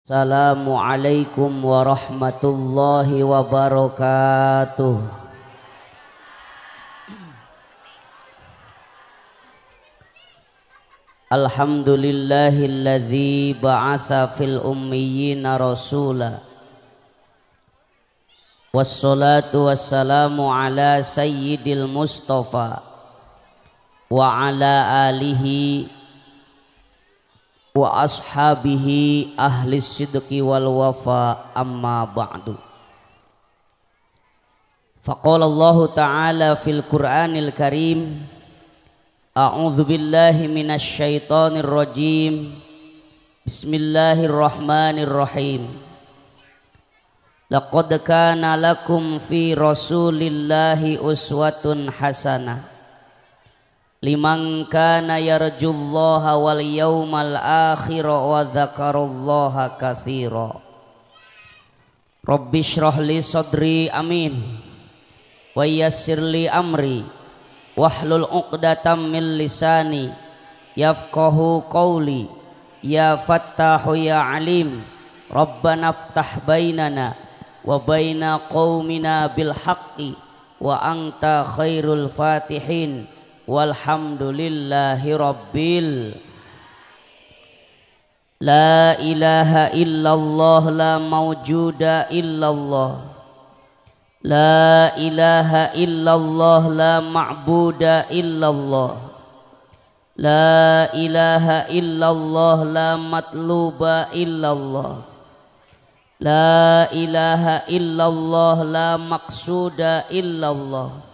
Assalamualaikum warahmatullahi wabarakatuh. Alhamdulillahilladzi ba'atha fil ummiyina rasula. Wassalatu wassalamu ala sayyidil mustafa wa ala alihi wa ashabihi ahli sidqi wal wafa, amma ba'du. Faqala Allah ta'ala fil Qur'anil Karim, a'udzu billahi minasy syaithanir rajim, bismillahirrahmanirrahim. Laqad kana lakum fi rasulillahi uswatun hasanah liman kana yarjullaha wal yawmal akhir wa dzakarallaha katsira. Rabbi shrah li sadri, amin, wa yassir li amri wahlul 'uqdatam min lisani yafqahu qawli. Ya fattahu ya alim, rabbana ftah bainana wa baina qaumina bil haqqi wa anta khairul fatihin. Walhamdulillahi rabbil. La ilaha illallah, la mawjuda illallah. La ilaha illallah, la ma'buda illallah. La ilaha illallah, la matluba illallah. La ilaha illallah, la maqsuda illallah.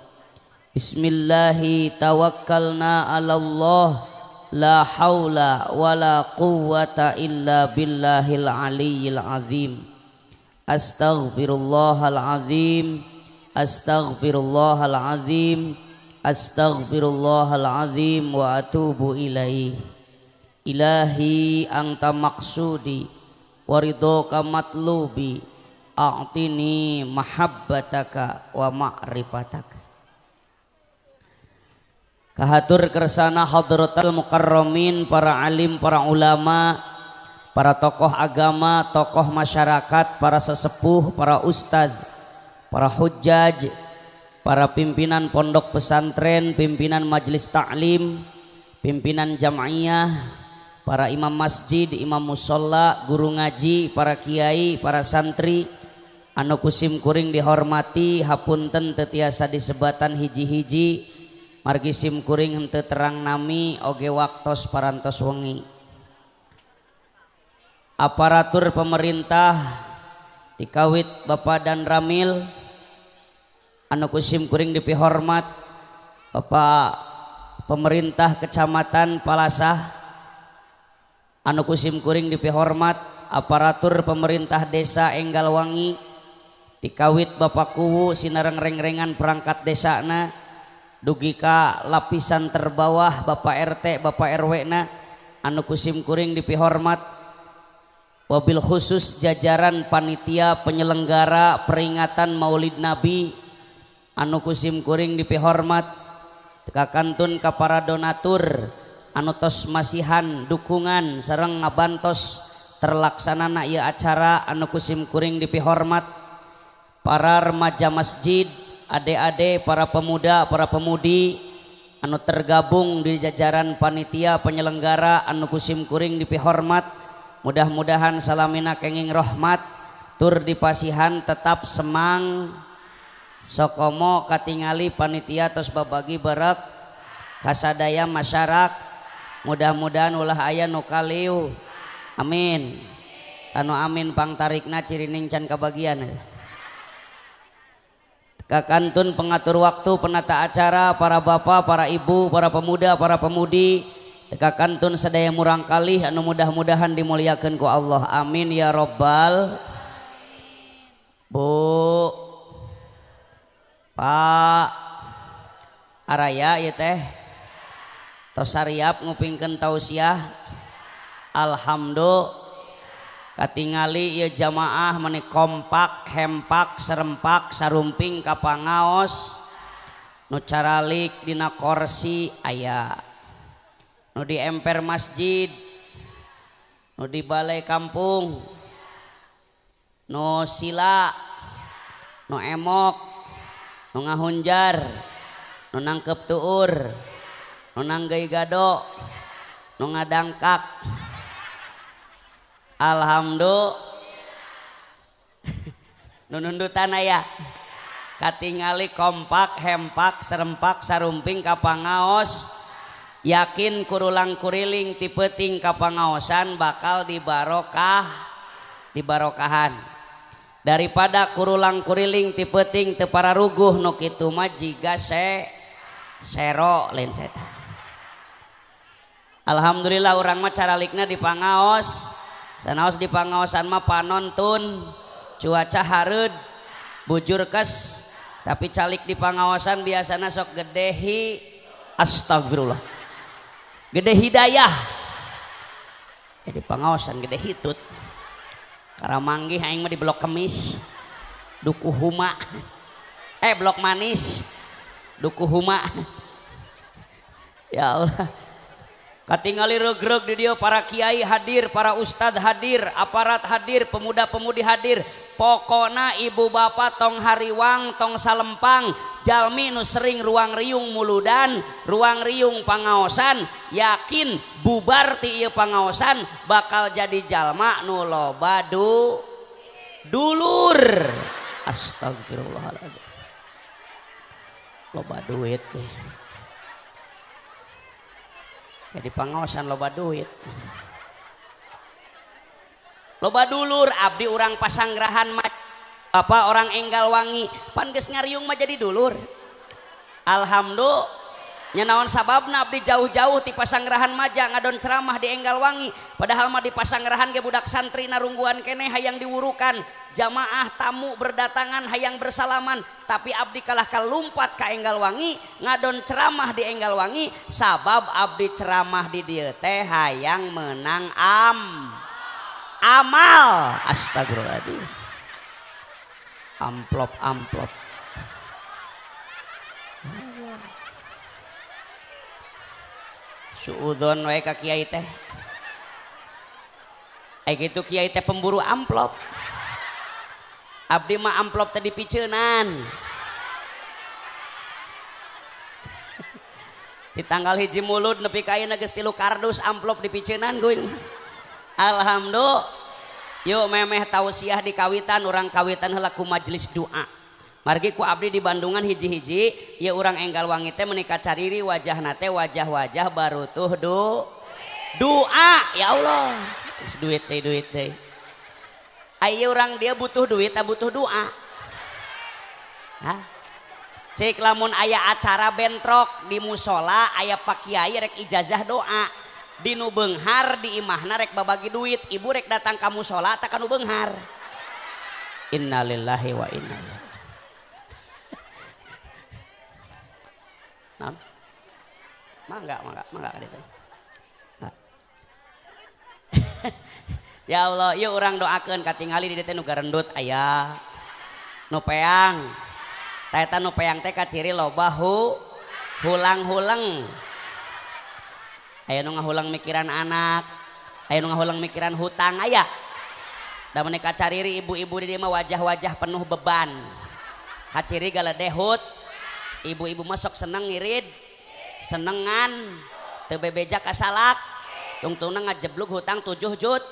Bismillahi tawakkalna ala Allah, la hawla wa la quwwata illa billahil aliyyil azim. Astaghfirullahal azim, astaghfirullahal azim, astaghfirullahal azim wa atubu ilaih. Ilahi anta maqsudi wa ridhoka matlubi, a'tini mahabbataka wa ma'rifataka. Kahatur kersana hadratal mukarramin, para alim, para ulama, para tokoh agama, tokoh masyarakat, para sesepuh, para ustadz, para hujjaj, para pimpinan pondok pesantren, pimpinan majelis taklim, pimpinan jam'iyah, para imam masjid, imam musola, guru ngaji, para kiai, para santri, anu kusim kuring dihormati, hapunten teu tiasa disebatan hiji-hiji, margi sim kuring henteu terang nami oge waktos parantos wengi. Aparatur pemerintah dikawit Bapak dan Ramil anu kusim kuring dipihormat, Bapak pemerintah Kecamatan Palasah anu kusim kuring dipihormat, aparatur pemerintah Desa Enggalwangi dikawit Bapak Kuwu sinareng rengrengan perangkat desana dugi ka lapisan terbawah Bapak RT, Bapak RW na anu kusim kuring dipihormat, wabil khusus jajaran panitia penyelenggara peringatan Maulid Nabi anu kusim kuring dipihormat, kakantun ka para donatur anu tos masihan dukungan sareng ngabantos terlaksanana ieu acara anu kusim kuring dipihormat, para remaja masjid, adik-adik, para pemuda, para pemudi anu tergabung di jajaran panitia penyelenggara anu kusim kuring dipihormat, mudah-mudahan salamina kenging rahmat tur dipasihan tetap semang sokomo katingali panitia tos babagi berek kasadaya masyarakat, mudah-mudahan ulah aya nu kaliu, amin. Anu amin pangtarikna cirining can kabagian. Kakantun pengatur waktu, penata acara, para bapak, para ibu, para pemuda, para pemudi, kakantun sadaya murang kalih anu mudah-mudahan dimuliakeun ku Allah, amin ya robbal. Bu, Pak, araya ieu teh tos sariap ngupingkeun tausiah, alhamdulillah. Katingali ieu jamaah meni kompak, hempak, serempak, sarumping ka pangaos, nu caralik dina korsi aya, nu di emper masjid, nu di balai kampung, Nu sila, nu emok, nu ngahunjar, nu nangkep tuur, nu nanggeui gado, nu ngadangkak. Alhamdulillah. Nu nundutan aya. Katingali kompak, hempak, serempak, sarumping ka pangaos. Yakin kurulang kuriling ti peuting ka pangaosan bakal dibarokah, dibarokahan. Daripada kurulang kuriling ti peuting teu pararuguh nu kitu mah jiga sero lain setan. Alhamdulillah urang mah caralikna di pangaos. Sanaos di pangaosan mah panon tun, cuaca hareud, bujur kes, tapi calik di pangaosan biasana sok gede hi astagfirullah. Gede hidayah. Jadi pangaosan gede hitut. Karamanggih aing mah di Blok Kemis, Dukuh Huma. Blok Manis, Dukuh Huma. Ya Allah. Katingali regreg di dieu para kiai hadir, para ustad hadir, aparat hadir, pemuda-pemudi hadir. Pokona ibu bapak tong hariwang, tong salempang, jalmi nu sering ruang riung muludan, ruang riung pangaosan, yakin bubar ti ieu pangaosan bakal jadi jalma nu loba dulur. Astagfirullahaladzim. Loba duit deh. Jadi pangaosan loba duit. Loba dulur abdi urang Pasanggrahan mah bapak orang Enggalwangi pan geus ngariung mah jadi dulur. Alhamdulillah. Nya naon sababna abdi jauh-jauh ti Pasanggrahan Maja ngadon ceramah di Enggalwangi, padahal mah di Pasanggrahan ge budak santri narungguan keneh hayang diwurukan, jamaah tamu berdatangan hayang bersalaman, tapi abdi kalah kalumpat ka Enggalwangi ngadon ceramah di Enggalwangi sabab abdi ceramah di dieu teh hayang menang amal. Astagfirullahaladzim. Amplop amplop. Suudzon wae ka kiai teh. Ai kitu kiai teh pemburu amplop. Abdi mah amplop teh dipiceunan. Di tanggal 1 Mulud nepi ka ayeuna geus 3 kardus amplop dipiceunan guing. Alhamdulillah. Yuk memeh tausiah di kawitan, urang kawitan heula ku majelis doa. Margi ku abdi di Bandungan hiji-hiji, ya urang Enggalwangi teh meuni kacariri wajahna teh wajah-wajah barutuh doa. Ya Allah. Geus duit teh duit teh. Aya urang dia butuh duit, tak butuh doa. Hah? Cek lamun aya acara bentrok di musola, aya pak kiai rek ijazah doa. Di nu beunghar di imahna rek babagi duit, ibu rek datang ka musola tak ka nu beunghar. Innalillahi wa inna ilaihi. Nah. Mangga, mangga, mangga ka ditu. Nah. Ya Allah, ieu urang doakeun katingali di dieu teh nu garendut aya. Nu peang. Ta eta nu peang teh kaciri loba hulang-huleng. Aya nu ngahulang mikiran anak, aya nu ngahulang mikiran hutang aya. Da meuni kacariri ibu-ibu di dieu mah wajah-wajah penuh beban. Kaciri galedehut. Ibu-ibu mah sok seneng ngirid, senengan, teu bebeja ka salak, tungtungna ngajeblug hutang 7 juta,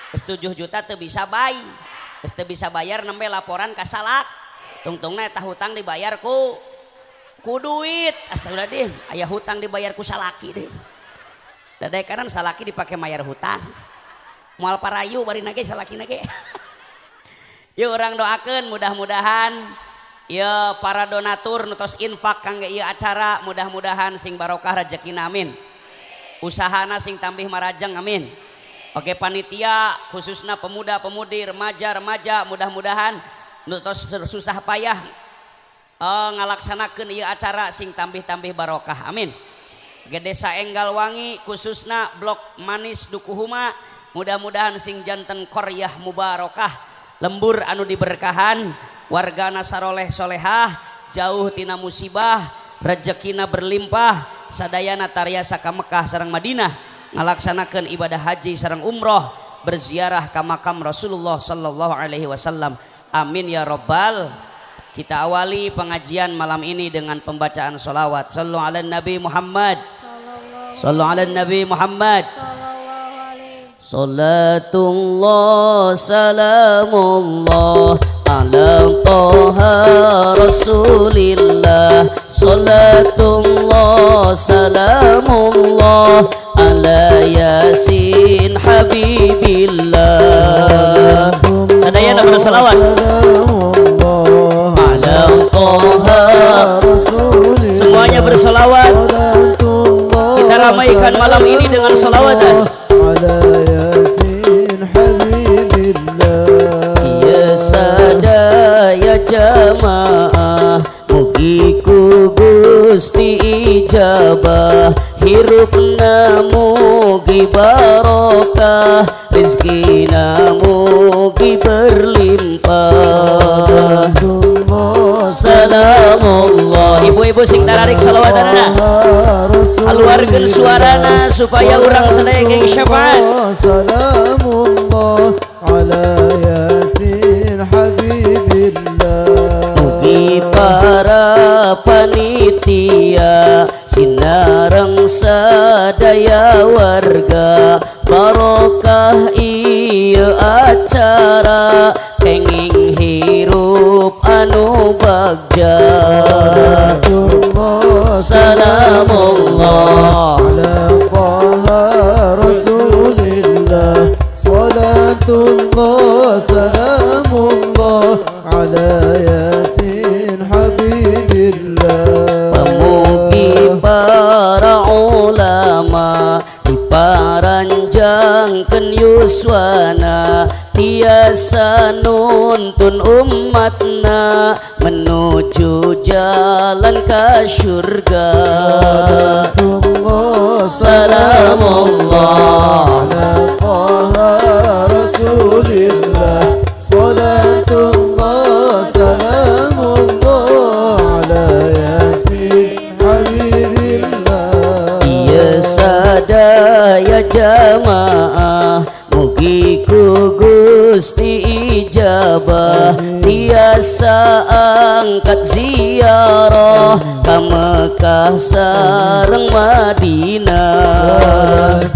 geus 7 juta teu bisa bay, geus teu bisa bayar nembe laporan ka salak, tungtungna eta hutang dibayar ku duit. Astagfirullahaladzim, aya hutang dibayar ku salaki deh. Dadai kanan salaki dipake mayar hutang. Moal parayu bari nage salaki nage. Yuk urang doakeun mudah-mudahan ya para donatur nu tos infak kangge ieu acara mudah-mudahan sing barokah rejekina amin. Usahana sing tambih marajeng amin. Oke panitia khususna pemuda-pemudi, remaja-remaja mudah-mudahan nu tos susah payah ngalaksanakeun ieu acara sing tambih-tambih barokah amin. Oke desa Enggalwangi khususna Blok Manis Dukuhuma mudah-mudahan sing janten qaryah mubarokah, lembur anu diberkahan, wargana saroleh solehah, jauh tina musibah, rezekina berlimpah, sadayana tariasa ka Mekah sareng Madinah ngalaksanakeun ibadah haji sareng umroh. berziarah ke makam Rasulullah sallallahu alaihi wasallam. Amin ya robbal. Kita awali pengajian malam ini dengan pembacaan sholawat. Sallu ala Nabi Muhammad. Sallu ala Nabi Muhammad. Salatullah salamullah ala Toha Rasulillah. Salatullah salamullah ala Yasin Habibillah. Sadayana bersalawat ala Toha. Semuanya bersalawat. Kita ramaikan malam ini dengan salawatan. Ya sadaya jamaah, mugi ku Gusti ijabah, hirupna mugi barokah, rezekina mugi berlimpah. Salamullah. Ibu-ibu sing tararik salawatanana, keluarkan suarana supaya urang sadaya geng syafaat. Salamullah ala Yasin Habibillah. Mugi para panitia sinareng sadaya warga, barokah ieu acara, kenging hirup anu bagja. Salamullah ala Taha Rasulillah. Salatullah salamullah ala Yasin Habibillah. Pemugi para ulama diparanjangkeun yuswana, tiasa nuntun umatna menuju jalan ke syurga. Salamullah ala Taha Rasulillah. Salatullah salamullah ala Yasin Habibillah. Ya sadaya jamaah, mugi ku Gusti ijabah, tiasa angkat ziarah ka Mekah sareng Madinah.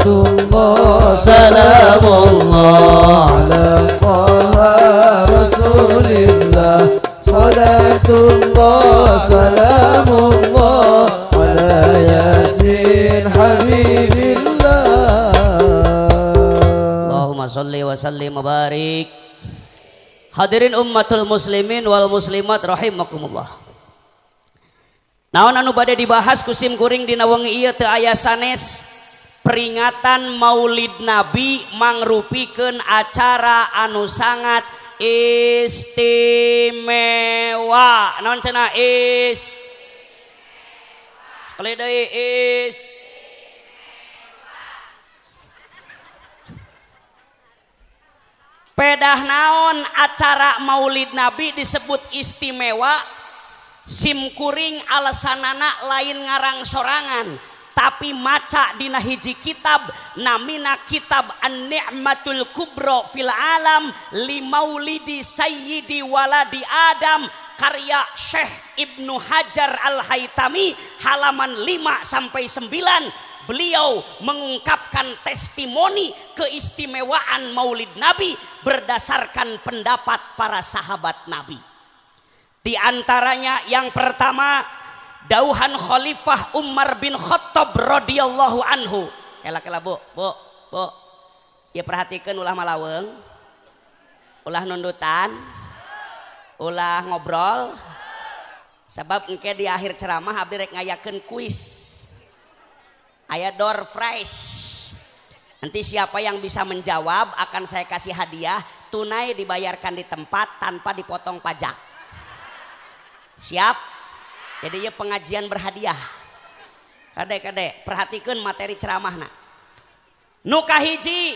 Salatullah salamullah ala Taha Rasulillah. Salatullah salamullah ala Yasin Habibillah. Allahumma sholli wa sallim wa barik. Hadirin ummatul muslimin wal muslimat rahimakumullah. Naon anu bade dibahas ku sim kuring dina wengi ieu teu aya sanes peringatan Maulid Nabi mangrupikeun acara anu sangat istimewa. Naon cenah is? Sekali deui is. Pedah naon acara Maulid Nabi disebut istimewa? Sim kuring alasanana lain ngarang sorangan, tapi maca dina hiji kitab namina kitab An-Ni'matul Kubra fil Alam li Maulidi Sayyidi Waladi Adam karya Syekh Ibnu Hajar Al-Haytami halaman 5 sampai 9. Beliau mengungkapkan testimoni keistimewaan Maulid Nabi berdasarkan pendapat para sahabat Nabi. Di antaranya yang pertama, dauhan Khalifah Umar bin Khattab radhiyallahu anhu. Kela-kela bu, bu, bu. Ya perhatikan ulah malaweng, ulah nundutan, ulah ngobrol. Sebab engke di akhir ceramah abdi rek ngayakeun kuis. Aya door fresh. Nanti siapa yang bisa menjawab akan saya kasih hadiah tunai dibayarkan di tempat tanpa dipotong pajak. Siap? Jadi ya pengajian berhadiah. Kade-kade perhatikan materi ceramahna. Nu kahiji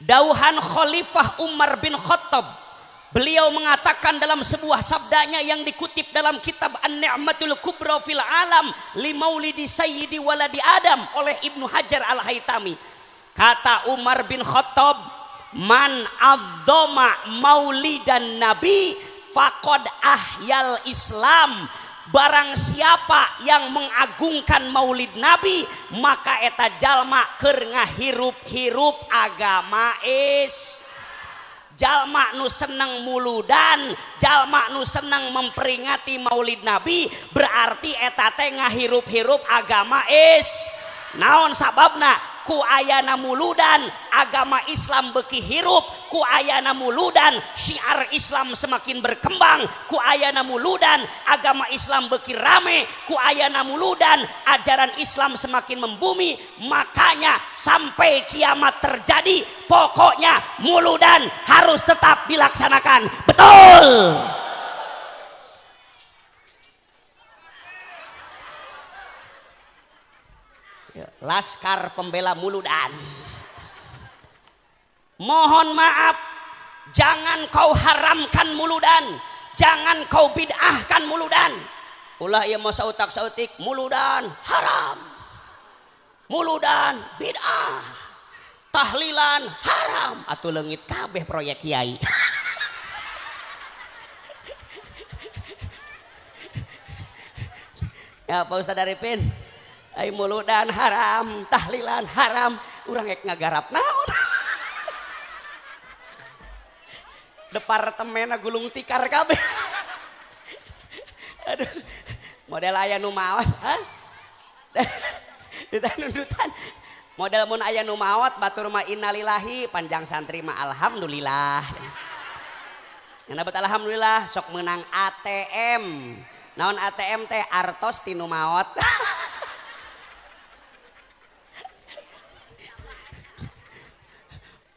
dauhan Khalifah Umar bin Khattab. Beliau mengatakan dalam sebuah sabdanya yang dikutip dalam kitab An-Ni'matul Kubra fil Alam li Maulidi Sayyidi Waladi Adam oleh Ibnu Hajar Al-Haytami. Kata Umar bin Khattab, Man adzama maulidan nabi faqad ahyal Islam. Barang siapa yang mengagungkan maulid nabi maka eta jalma keur ngahirup-hirup agama is. Jalma nu seneng muludan, jalma nu seneng memperingati maulid nabi berarti eta teh ngahirup-hirup agama is. Naon sababna? Ku ayana muludan agama Islam beuki hirup, ku ayana muludan syiar Islam semakin berkembang, ku ayana muludan agama Islam beuki rame, ku ayana muludan ajaran Islam semakin membumi. Makanya sampai kiamat terjadi pokoknya muludan harus tetap dilaksanakan. Betul. Laskar Pembela Muludan. Mohon maaf, jangan kau haramkan muludan, jangan kau bid'ahkan muludan. Ulah ieu mah sautak sautik muludan haram, muludan bid'ah, tahlilan haram, atuh leungit kabeh proyek kiai. Ya Pak Ustaz Arifin, ai muludan haram, tahlilan haram, urang ek ngagarap naon. Departemenna gulung tikar kabeh. Aduh, model aya nu maot, hah? Ditanundutan. Model mun aya nu maot batur mah innalillahi, panjang santri mah alhamdulillah. Ngana bet alhamdulillah sok menang ATM. Naon ATM teh artos tinu maot.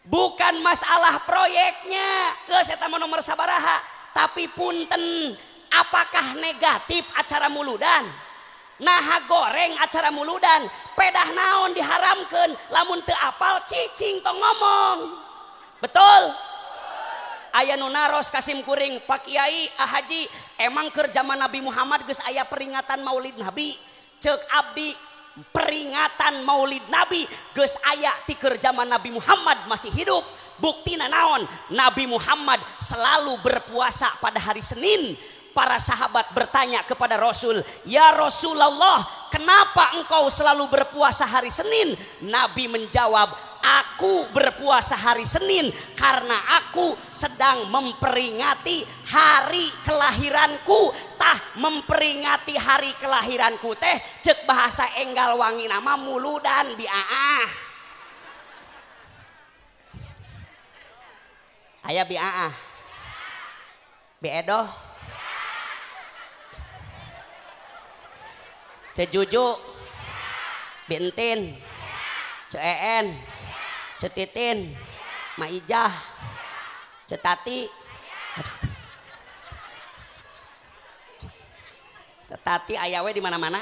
Bukan masalah proyeknya, geus eta mah nomor sabaraha, tapi punten, apakah negatif acara muludan? Naha goreng acara muludan, pedah naon diharamkeun, lamun teu apal cicing tong ngomong. Betul? Aya nu naros kasim kuring, Pak Kiai, Ah Haji, emang keur zaman Nabi Muhammad geus aya peringatan Maulid Nabi? Ceuk abdi, peringatan Maulid Nabi geus aya ti keur zaman Nabi Muhammad masih hidup. Buktina naon? Nabi Muhammad selalu berpuasa pada hari Senin. Para sahabat bertanya kepada Rasul, "Ya Rasulullah, kenapa engkau selalu berpuasa hari Senin?" Nabi menjawab, "Aku berpuasa hari Senin karena aku sedang memperingati hari kelahiranku." Tah memperingati hari kelahiranku teh cek bahasa enggal wangi nama muludan biaah. Aya biaah. Biedoh. Cejuju, Bintin, Ceen, Cetitin, Maijah, Cetati. Aduh. Tetapi aya we di mana-mana.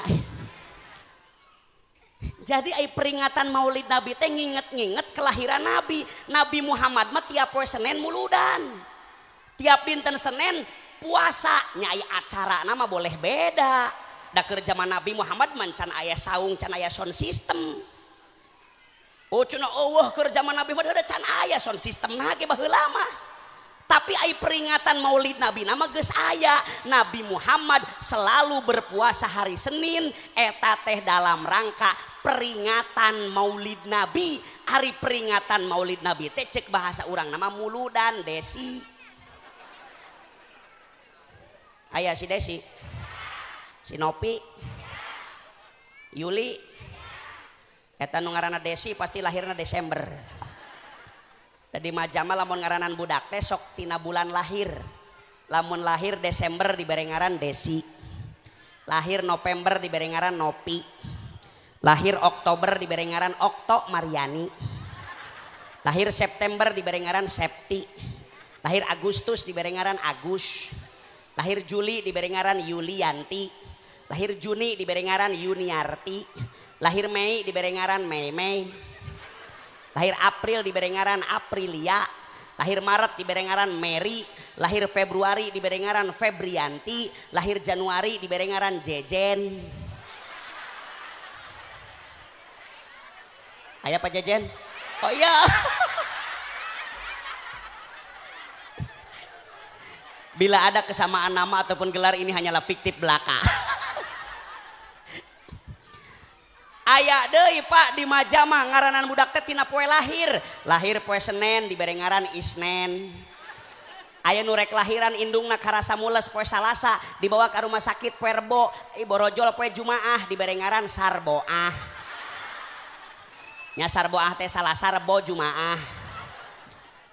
Jadi ai peringatan Maulid Nabi teh nginget-nginget kelahiran Nabi. Nabi Muhammad mah tiap poe Senin muludan. Tiap dinten Senin puasa. Nya ai acara nama boleh beda. Da keur zaman Nabi Muhammad mah can aya saung, can aya sound system. Oh cenah eueuh keur zaman Nabi Muhammad can aya sound system na ge baheula mah. Tapi ai peringatan Maulid Nabi nama geus aya. Nabi Muhammad selalu berpuasa hari Senin eta teh dalam rangka peringatan Maulid Nabi. Hari peringatan Maulid Nabi teh cek bahasa urang nama muludan Desi. Aya si Desi, si Nopi, Yuli. Eta nu ngaranna Desi pasti lahirna Desember. Jadi majama lamun ngaranan budak teh sok tina bulan lahir. Lamun lahir Desember dibere ngaran Desi. Lahir November dibere ngaran Nopi. Lahir Oktober dibere ngaran Okto Mariani. Lahir September dibere ngaran Septi. Lahir Agustus dibere ngaran Agus. Lahir Juli dibere ngaran Yulianti. Lahir Juni dibere ngaran Yuniarti. Lahir Mei dibere ngaran Mei Mei. Lahir April dibere ngaran Aprilia. Lahir Maret dibere ngaran Mary. Lahir Februari dibere ngaran Febrianti. Lahir Januari dibere ngaran Jejen. Aya Pak Jejen? Oh iya. Bila ada kesamaan nama ataupun gelar ini hanyalah fiktif belaka. Aya deui Pak di Majama ngaranan budak teh tina poe lahir. Lahir poe Senen dibere ngaran Isnen. Aya nu rek lahiran indungna karasa mules poe Salasa dibawa ka rumah sakit poe Rebo, borojol poe Jumaah dibere ngaran Sarboah. Nya Sarboah teh Salasa Rebo Jumaah.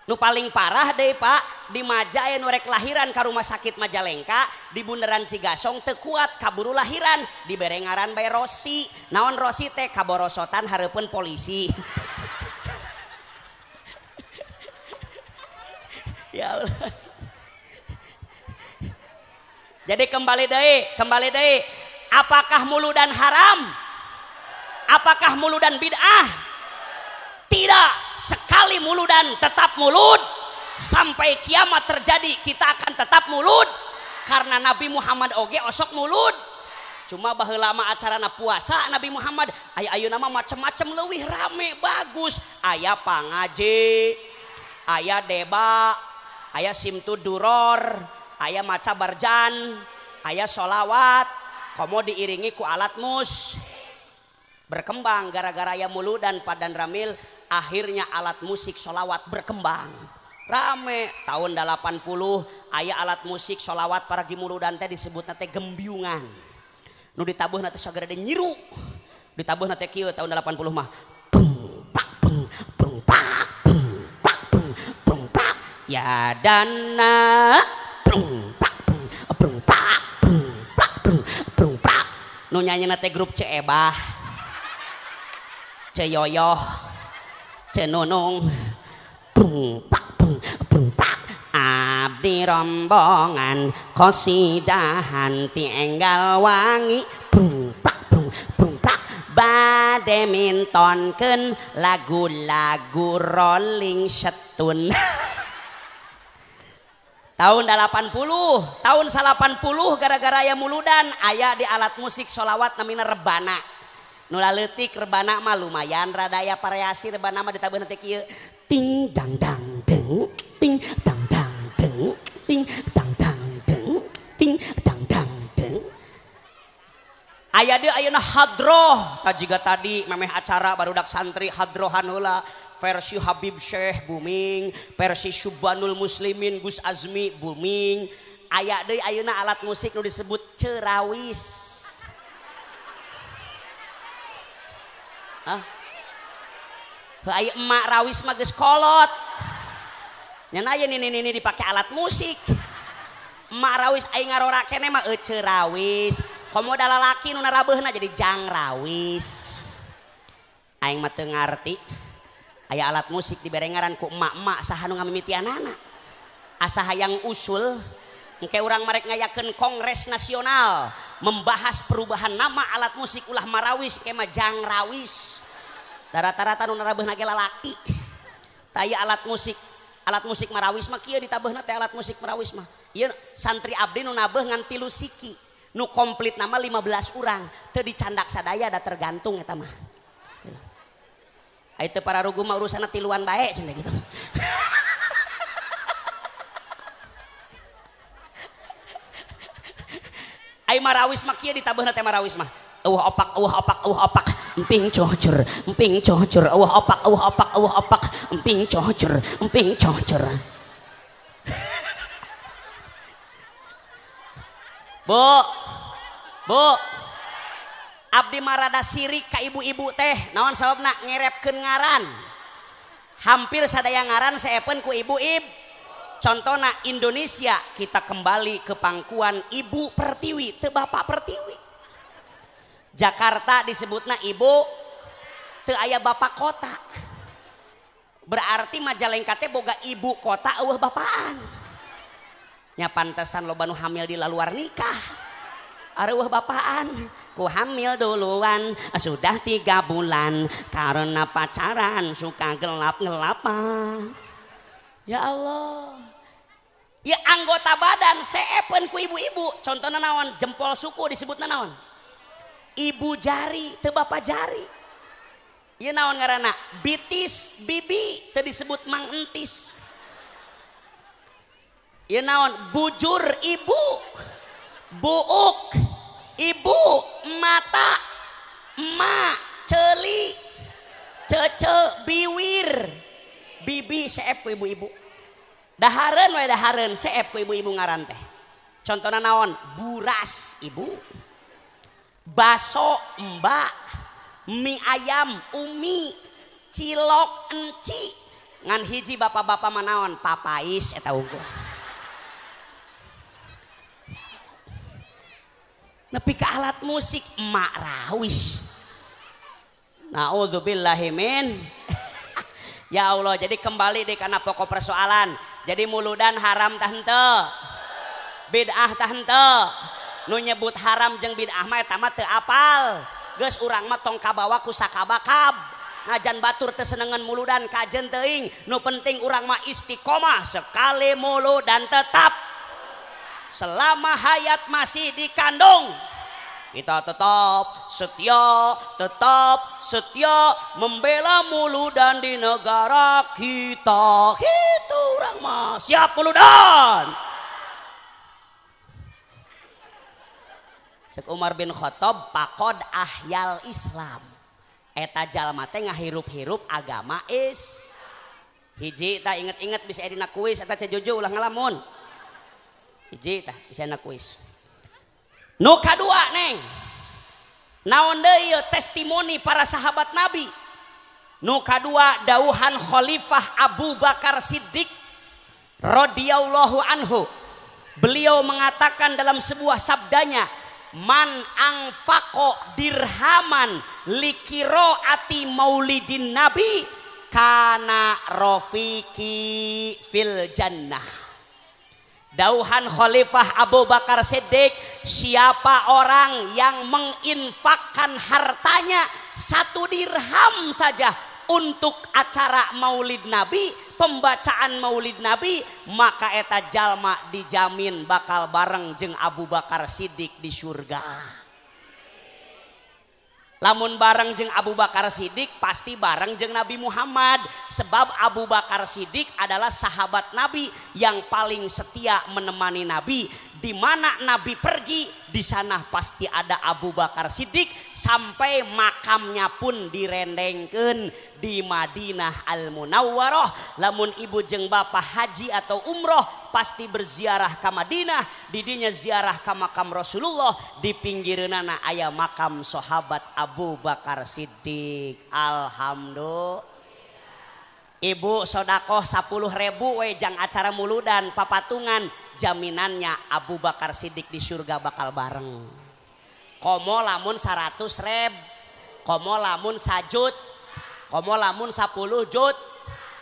Nu paling parah deh Pak di Maja aya nu rek lahiran ka rumah sakit Majalengka di Bundaran Cigasong teu kuat kaburu lahiran dibere ngaran bae Rosi. Naon Rosi teh kaborosotan hareupeun polisi. Ya Allah. Jadi kembali deui. Apakah muludan haram? Apakah muludan bid'ah? Tidak. Sekali muludan tetap mulud sampai kiamat terjadi kita akan tetap mulud karena Nabi Muhammad oge osok mulud. Cuma baheula mah acarana puasa Nabi Muhammad aya ayeuna mah macem-macem leuwih rame bagus, aya pangaji, aya deba, aya simtu duror, aya maca barjan, aya sholawat, komo diiringi ku alat mus. Berkembang gara-gara aya muludan Padan Ramil. Akhirnya alat musik sholawat berkembang rame. Tahun 80 aya alat musik sholawat para muludan teh disebutna teh gembyungan. Nu ditabuhna teh sagede nyiru. Ditabuhna teh kieu tahun 80 mah. Brung pak brung brung pak brung pak brung brung pak ya dana brung pak brung brung pak brung pak brung brung pak. Nu nyanyina teh grup Ceebah, Ceyoyoh, Cenunung, brung pak brung brung pak. Abdi rombongan kosidahan ti enggal wangi brung pak brung brung pak bade mintonkeun lagu-lagu Rolling Stone. Tahun 80, tahun 80 gara-gara aya muludan aya di alat musik sholawat namina rebana. Nu leutik rebana mah lumayan rada aya variasi rebana mah ditabuhna teh kieu ting dang dang deng ting dang dang deng ting dang dang deng ting dang dang deng. Aya deui ayeuna hadroh tah jiga tadi memeh acara barudak santri hadrohan heula versi Habib Syekh booming, versi Syubbanul Muslimin Gus Azmi booming. Aya deui ayeuna alat musik nu disebut cerawis. Hah? Heuh aya emak rawis mah geus kolot. Nya aya nini-nini dipake alat musik. Emak rawis aing ngarora keneh mah eceu rawis. Komo da lalaki nu narabeuhna jadi jang rawis. Aing mah teu ngarti. Aya alat musik dibere ngaran ku emak-emak saha nu ngamimitianana. Asa hayang usul engke urang marek ngayakeun kongres nasional membahas perubahan nama alat musik ulah marawis ke mah jang rawis. Da rata-rata nu narabeuna ge lalaki. Tah ieu alat musik marawis mah kieu ditabeuna teh alat musik marawis mah. Ieu santri abdi nu nabeuh ngan 3 siki. Nu komplit nama 15 urang, teu dicandak sadaya da tergantung eta mah. Ai teu pararuguh mah urusanna tiluan bae cenah gitu. Ai marawis mah kieu ditabeuna teh marawis mah. Eueuh opak eueuh opak eueuh opak emping cocor emping cocor eueuh opak eueuh opak eueuh opak emping cocor emping cocor. Bu, Bu, abdi marada sirik ka ibu-ibu teh naon sababna ngerepkeun ngaran. Hampir sadaya ngaran seepeun ku ibu-ibu. Contohna Indonesia kita kembali ke pangkuan Ibu Pertiwi, teu Bapak Pertiwi. Jakarta disebutna ibu, teu aya bapak kota. Berarti Majalengka teh boga ibu kota eueuh bapaan. Nya pantesan loba nu hamil di luar nikah. Areueuh bapaan, ku hamil duluan sudah 3 bulan karena pacaran suka gelap-gelapan. Ya Allah. Ya anggota badan seepeun ku ibu-ibu. Contohna naon? Jempol suku disebutna naon? Ibu jari, teu bapak jari. Ieu naon ngaranna? Bitis bibi teu disebut mang entis. Ieu naon? Bujur ibu, buuk ibu, mata emak, ceuli, cece, biwir, bibi seep ku ibu-ibu. Dahareun we dahareun seep ku ibu-ibu ngaran teh. Contohna naon? Buras ibu, baso mbak, mie ayam umi, cilok enci. Ngan hiji bapak-bapak mah naon? Papais eta unggul. Nepi ka alat musik emak rawis. Naudzubillahi min. Ya Allah, jadi kembali di kana pokok persoalan. Jadi muludan haram tah henteu? Bid'ah tah henteu? Nu nyebut haram jeung bid'ah mah eta mah teu apal. Geus urang mah tong kabawa ku sakabakab. Najan batur teu senengan muludan kajen teuing, nu penting urang mah istiqomah sekali muludan tetap selama hayat masih dikandung. Kita tetap setia membela muludan di negara kita. Itu orang mah siap muludan. Cek Umar bin Khattab pakod ahyal Islam. Eta jalma teh ngahirup-hirup agama is. Hiji tah inget-inget bisa dina kuis eta ce Jojo ulah ngalamun. Hiji tah bisa dina kuis. Nu kadua neng, naon deui testimoni para sahabat Nabi. Nu kadua dauhan Khalifah Abu Bakar Siddiq radhiyallahu anhu. Beliau mengatakan dalam sebuah sabdanya, man angfaqo dirhaman liqiroati maulidin nabi kana rofiki fil jannah. Dauhan Khalifah Abu Bakar Siddiq, siapa orang yang menginfakkan hartanya 1 dirham saja untuk acara maulid Nabi, pembacaan maulid Nabi, maka eta jalma dijamin bakal bareng jeung Abu Bakar Siddiq di surga. Lamun bareng jeung Abu Bakar Siddiq pasti bareng jeung Nabi Muhammad, sebab Abu Bakar Siddiq adalah sahabat Nabi yang paling setia menemani Nabi. Di mana Nabi pergi, di sana pasti ada Abu Bakar Siddiq, sampai makamnya pun direndengkeun di Madinah Al-Munawwarah. Lamun ibu jeung bapak haji atau umroh pasti berziarah ke Madinah, didinya ziarah ke makam Rasulullah, di pinggireunana aya makam sahabat Abu Bakar Siddiq. Alhamdulillah. Ibu sodakoh 10.000 we jang acara muludan papatungan, jaminannya Abu Bakar Siddiq di surga bakal bareng. Komo lamun 100 reb, komo lamun sajut, komo lamun 10 jut,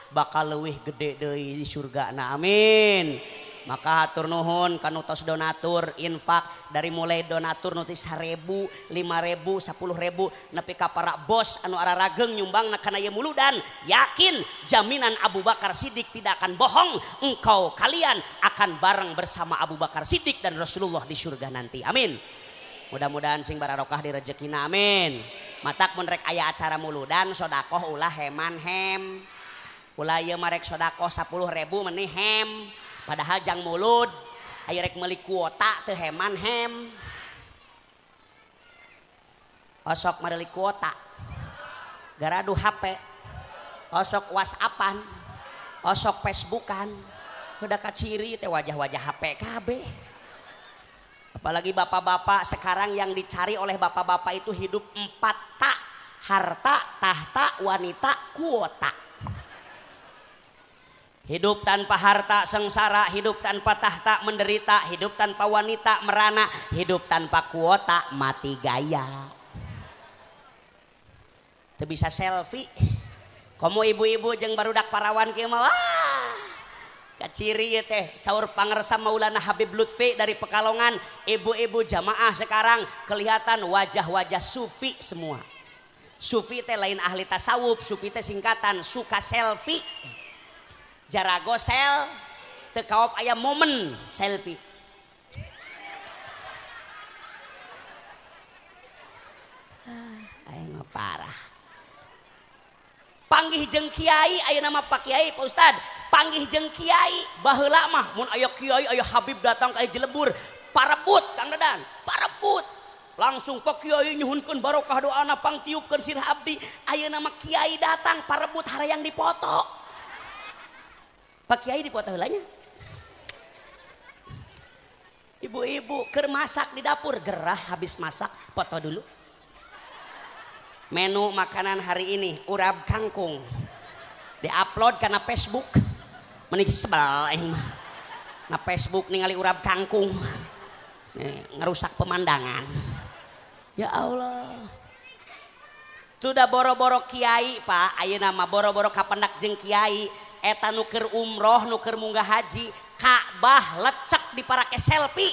bakal leuwih gede deui di surga. Nah, amin. Maka hatur nuhun kanu tos donatur infak, dari mulai donatur nu ti 1.000, 5.000, 10.000 nepi ka para bos anu ararageng nyumbang kana ieu muludan, yakin jaminan Abu Bakar Siddiq tidak akan bohong, engkau kalian akan bareng bersama Abu Bakar Siddiq dan Rasulullah di surga nanti. Amin. Mudah-mudahan sing bararokah di rezekina, amin. Matak mun rek aya acara muludan sodakoh ulah heman hem. Ulah ieu mah rek sodakoh 10.000 meni hem. Padahal jang mulud, ayo rek meuli kuota teu heman hem. Osok meuli kuota, garadu HP, osok WhatsAppan, osok Facebookan, udah kaciri teh wajah-wajah HP kabeh. Apalagi bapak-bapak sekarang yang dicari oleh bapak-bapak itu hidup 4 tak, harta, tahta, wanita, kuota. Hidup tanpa harta sengsara, hidup tanpa tahta menderita, hidup tanpa wanita merana, hidup tanpa kuota mati gaya. Teu bisa selfie. Komo ibu-ibu jeung barudak parawan kieu mah wah. Kaciri ieu teh saur pangersa Maulana Habib Lutfi dari Pekalongan, ibu-ibu jamaah sekarang kelihatan wajah-wajah sufi semua. Sufi teh lain ahli tasawuf, sufi teh singkatan suka selfie. Jarago sel teu kaop aya momen selfie. Aing mah parah. Panggih jeung kiai ayeuna mah Pak Kiai Pak Ustad, Kapanggih jeung kiai, baheula mah mun aya kiai aya habib datang ka Jelebur, parebut Kang Dadan, parebut. Langsung pak kiai nyuhunkeun barokah doana pangtiupkeun sirah abdi. Ayeuna mah kiai datang parebut harayang dipoto. Pak kiai dipoto heula nya. Ibu-ibu keur masak di dapur, gerah habis masak foto dulu. Menu makanan hari ini urap kangkung. Diupload karena Facebook. Menik sebel aing mah. Na Facebook ningali urap kangkung. Ngerusak pemandangan. Ya Allah. Sudah boro-boro kiai Pak, ayeuna mah boro-boro kapendak jeung kiai, eta nu keur umroh, nu keur munggah haji, Ka'bah lecek diparake selfie.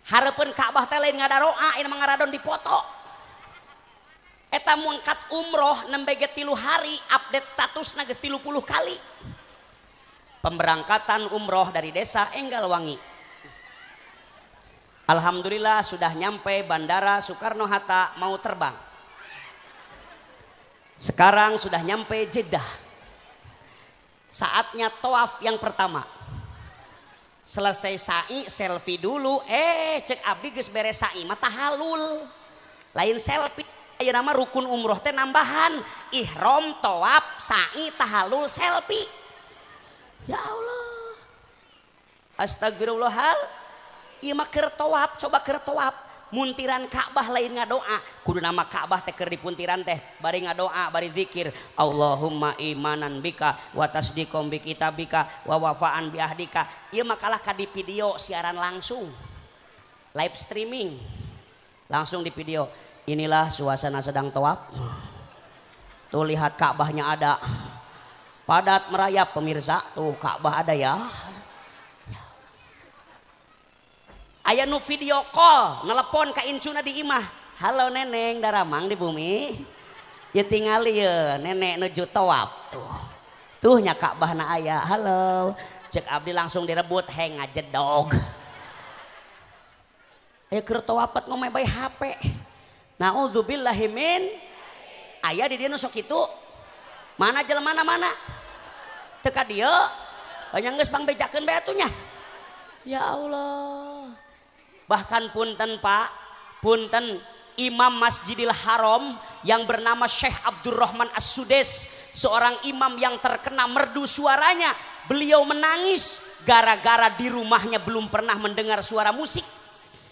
Hareupeun Ka'bah teh lain ngadaroa, ayeuna mah ngaradon dipoto. Eta mangkat umroh nembe ge 3 hari, update statusna geus 30 kali. Pemberangkatan umroh dari desa Enggalwangi. Alhamdulillah sudah nyampe Bandara Soekarno-Hatta mau terbang. Sekarang sudah nyampe Jeddah. Saatnya tawaf yang pertama. Selesai sa'i selfie dulu. Cek abdi geus beres sa'i mah tahalul. Lain selfie. Ayeuna mah rukun umroh teh nambahan ihram, tawaf, sa'i, tahalul, selfie. Ya Allah. Astagfirullahal. Ieu mah keur tawaf, coba keur tawaf. Muntiran Ka'bah lain ngadoa. Kudu nama Ka'bah teh keur dipuntiran teh bari ngadoa, bari zikir. Allahumma imanan bika wa tasdiqom bi kitabika wa wafaan bi ahdika. Ieu mah kalah ka di video siaran langsung. Live streaming. Langsung di video. Inilah suasana sedang tawaf. Tuh lihat Ka'bahnya ada. Padat merayap pemirsa. Tuh Ka'bah ada ya. Aya nu video call, nelepon ka incuna di imah. Halo neneng, daramang di bumi. Ya tingali ya, nenek nuju tawaf. Tuh. Tuh nya Ka'bahna aya. Halo. Cek abdi langsung direbut, heng ngajedog. Aya keur tawafat ngomeh bae HP. Naudzubillahi min. Aya di dieu nu sok kitu. Mana jelema mana? Teu ka dieu. Banyak geus pangbejakeun bae atuh nya. Ya Allah. Bahkan punten Pak, punten Imam Masjidil Haram yang bernama Syekh Abdurrahman As-Sudes, seorang imam yang terkena merdu suaranya, beliau menangis gara-gara di rumahnya belum pernah mendengar suara musik.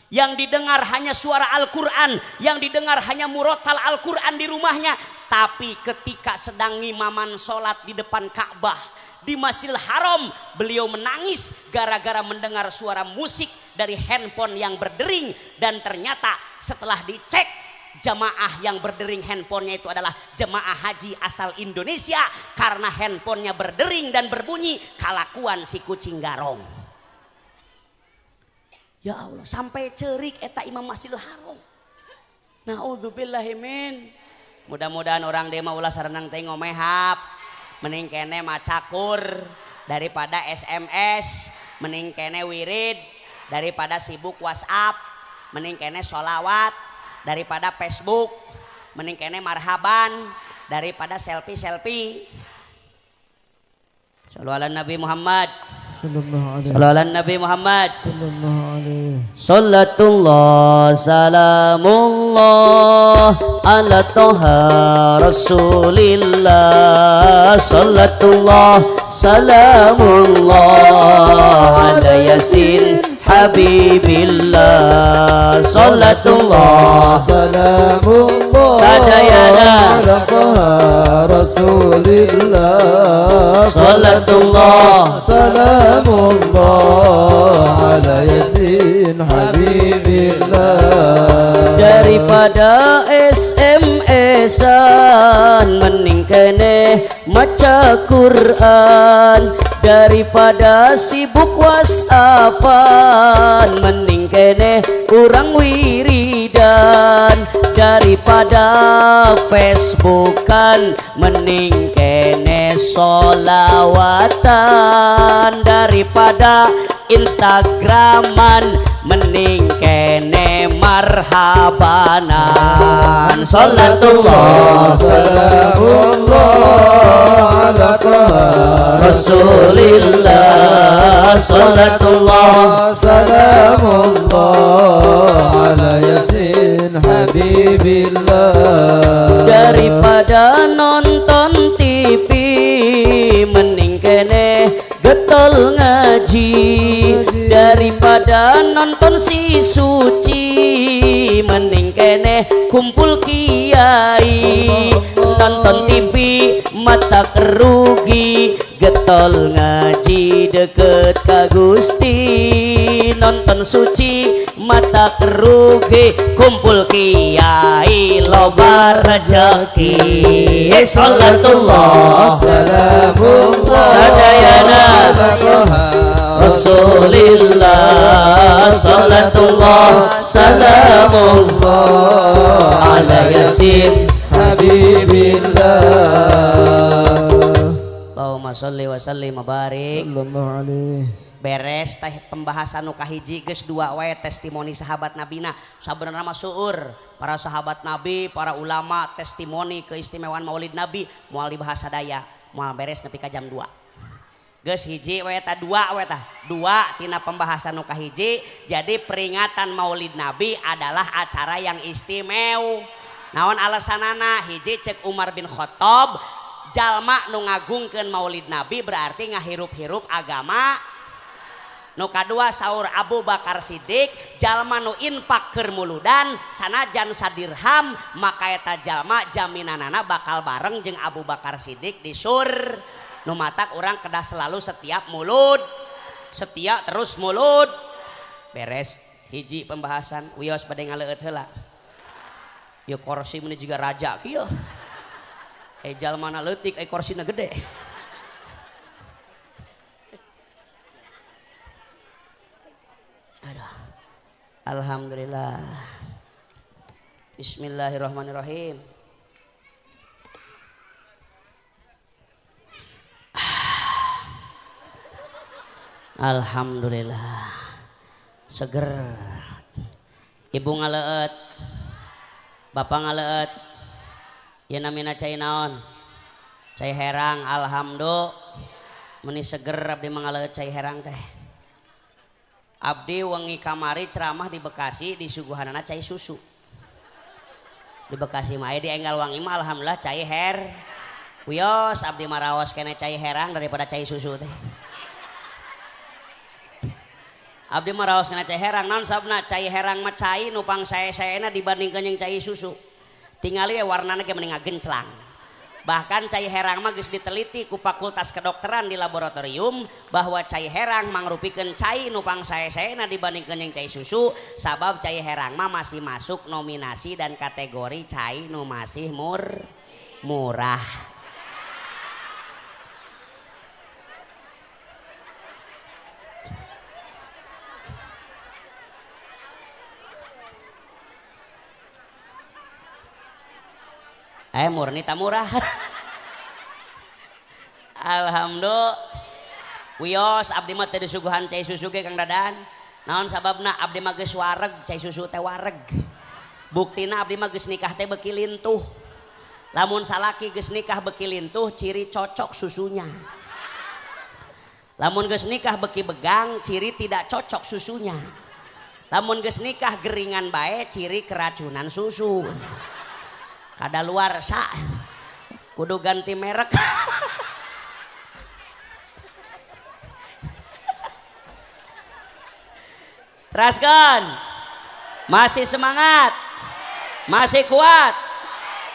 Yang didengar hanya suara Al-Quran, yang didengar hanya murotal Al-Quran di rumahnya. Tapi ketika sedang ngimaman sholat di depan Ka'bah di Masjidil Haram, beliau menangis gara-gara mendengar suara musik dari handphone yang berdering. Dan ternyata setelah dicek, jamaah yang berdering handphonenya itu adalah jemaah haji asal Indonesia. Karena handphonenya berdering dan berbunyi, kalakuan si kucing garong. Ya Allah, sampai cerik eta Imam Masjidil Haram. Naudzubillahi min. Mudah-mudahan orang dema ulah sarenang teh ngomehap. Mending kene macakur daripada SMS, mending kene wirid daripada sibuk WhatsApp, mending kene sholawat daripada Facebook, mending kene marhaban daripada selfie-selfie. Shallu ala Nabi Muhammad. Shallu ala Nabi Muhammad. Salatullah salamullah ala toha Rasulillah. Salatullah salamullah ala Yasin Habibillah. Salatullah salamullah sadayana ala toha Rasulillah. Salatullah salamullah ala Yasin Habibillah. Daripada SMS-an mending kene maca Quran, daripada sibuk WhatsAppan mending kene kurang wiridan, daripada Facebookan mending kene solawatan, daripada Instagraman mending kene marhabanan. Salatullah salamullah ala Rasulillah salatullah salamullah ala Yasin habibillah. Daripada nonton TV mending kene getol ngaji, daripada nonton si suci mending kene kumpul kiai. Nonton TV mata kerugi, getol ngaji deket ka Gusti. Nonton suci mata kerugi, kumpul kiai loba rezeki. Salatullah salamullah sadayana Rasulillah salatullah salamullah ala Yasin habibillah. Allahumma sholli wa sallim wa barik sallallahu alaihi. Beres teh pembahasan nu kahiji geus dua wae testimoni sahabat nabina. Sabenerna mah seueur para sahabat nabi, para ulama testimoni keistimewaan maulid nabi moal dibahas sadaya, moal beres nepi ka jam 2. Geus hiji we ta dua we tah. Dua tina pembahasan nu kahiji. Jadi peringatan maulid nabi adalah acara yang istimewa. Naon alasanana? Hiji cek Umar bin Khattab, jalma nu ngagungkeun maulid nabi berarti ngahirup-hirup agama. Nu kadua saur Abu Bakar Siddiq, jalma nu infak keur muludan sanajan sadirham maka eta jalma jaminanana bakal bareng jeung Abu Bakar Siddiq di sur. Nu matak urang kedah selalu setiap mulud, setia terus mulud. Beres hiji pembahasan, wios bade ngaleueut heula. Ieu kursi mun jiga raja kieu. Jalmana leutik korsina gede. Aduh. Alhamdulillah. Bismillahirrahmanirrahim. Alhamdulillah. Seger. Ibu ngaleueut, bapak ngaleueut. Ieu namina cai naon? Cai herang. Alhamdulillah. Meni seger abdi mangaleueut cai herang teh. Abdi wengi kamari ceramah di Bekasi disuguhanana cai susu. Di Bekasi mah di Enggal Wangi mah alhamdulillah cai her. Wios abdi maraos kene cai herang daripada cai susu teh. Abdi maraos kene cai herang naon sabna cai herang mah cai nu pangsae-saena dibandingkeun jeung cai susu. Tingali we warnana ge mending ngagenclang. Bahkan cai herang mah geus diteliti ku fakultas kedokteran di laboratorium bahwa cai herang mangrupikeun cai nu pangsae-saena dibandingkeun jeung cai susu, sabab cai herang mah masih masuk nominasi dan kategori cai nu masih murah. Murni tak murah. Alhamdulillah. Wios abdi mah teu disuguhan cai susu ge Kang Dadan. Naon sababna abdi mah geus wareg, cai susu teh wareg. Buktina abdi mah geus nikah teh beuki lintuh. Lamun salaki geus nikah beuki lintuh ciri cocok susunya. Lamun geus nikah beuki begang ciri tidak cocok susunya. Lamun geus nikah geringan bae ciri keracunan susu. Kadaluarsa kudu ganti merek. Teraskan. Masih semangat, masih kuat.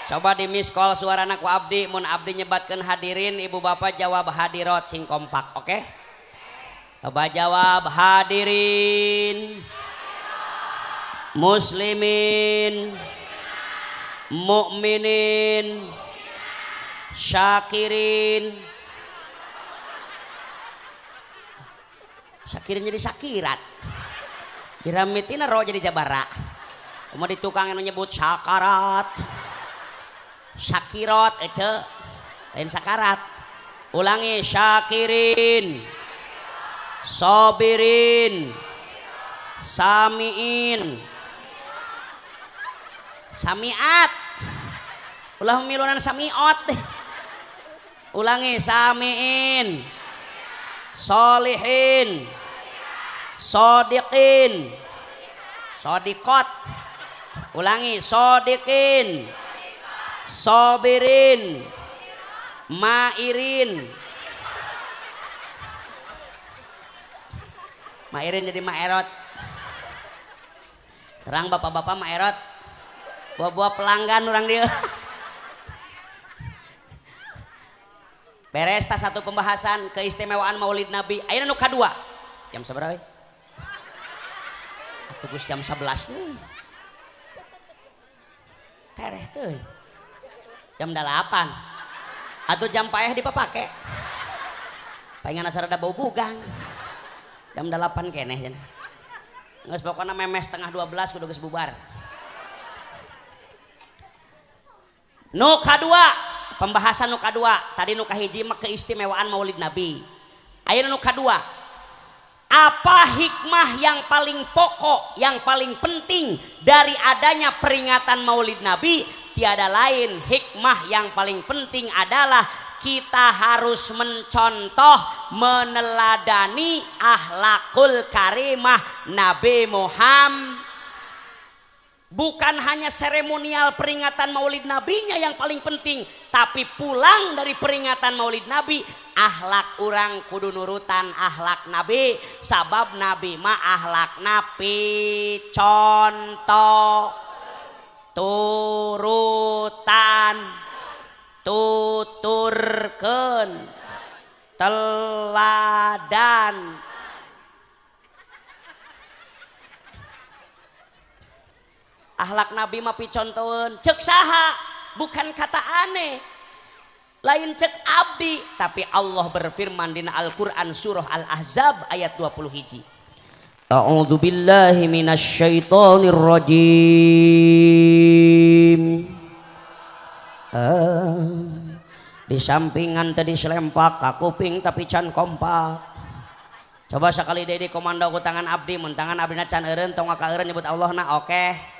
Coba di miss call suarana ku abdi, mun abdi nyebatkeun hadirin ibu bapak jawab hadirat sing kompak, oke? Okay? Coba jawab hadirin, muslimin, mukminin, syakirin. Syakirin jadi syakirat. Piramitina roh jadi jabara. Mau di tukang yang nyebut syakarat, syakirot, ece, lain sakarat. Ulangi syakirin, sobirin, samiin, samiat. Ulah milunan samiot. Ulangi samiin, Solihin, sodiqin, sodiqot. Ulangi, sodiqin, sobirin, mairin. Mairin jadi maerot. Terang bapak-bapak maerot. Buah-buah pelanggan orang dia. Beres tas satu pembahasan keistimewaan Maulid Nabi. Ayeuna nu kadua. Jam sabaraha we? Atuh geus jam 11 nih. Tereh teuy. Jam 8. Atuh jam paeh dipapake. Paingan asa rada bau bugang. Jam 8 keneh cenah. Geus pokona memes 11:30 kudu geus bubar. Nu kadua, pembahasan nu kadua. Tadi nu kahiji mah keistimewaan Maulid Nabi. Ayeuna nu kadua, apa hikmah yang paling pokok, yang paling penting dari adanya peringatan Maulid Nabi? Tiada lain hikmah yang paling penting adalah kita harus mencontoh, meneladani akhlakul karimah Nabi Muhammad. Bukan hanya seremonial peringatan Maulid Nabinya yang paling penting, tapi pulang dari peringatan Maulid Nabi, akhlak urang kudu nurutan akhlak Nabi. Sabab Nabi mah akhlak Nabi contoh, turutan, tuturkeun, teladan. Akhlak Nabi mah picontoeun. Cek saha? Bukan kata aneh, lain cek abdi, tapi Allah berfirman dina Al-Qur'an surah Al-Ahzab ayat 20 hiji. A'udzu billahi minasyaitonir rajim. Di sampingan tadi selempak ka kuping tapi can kompak. Coba sekali deui komando ku tangan abdi, mun tangan abdina can eureun tong ka eureun nyebut Allahna oke.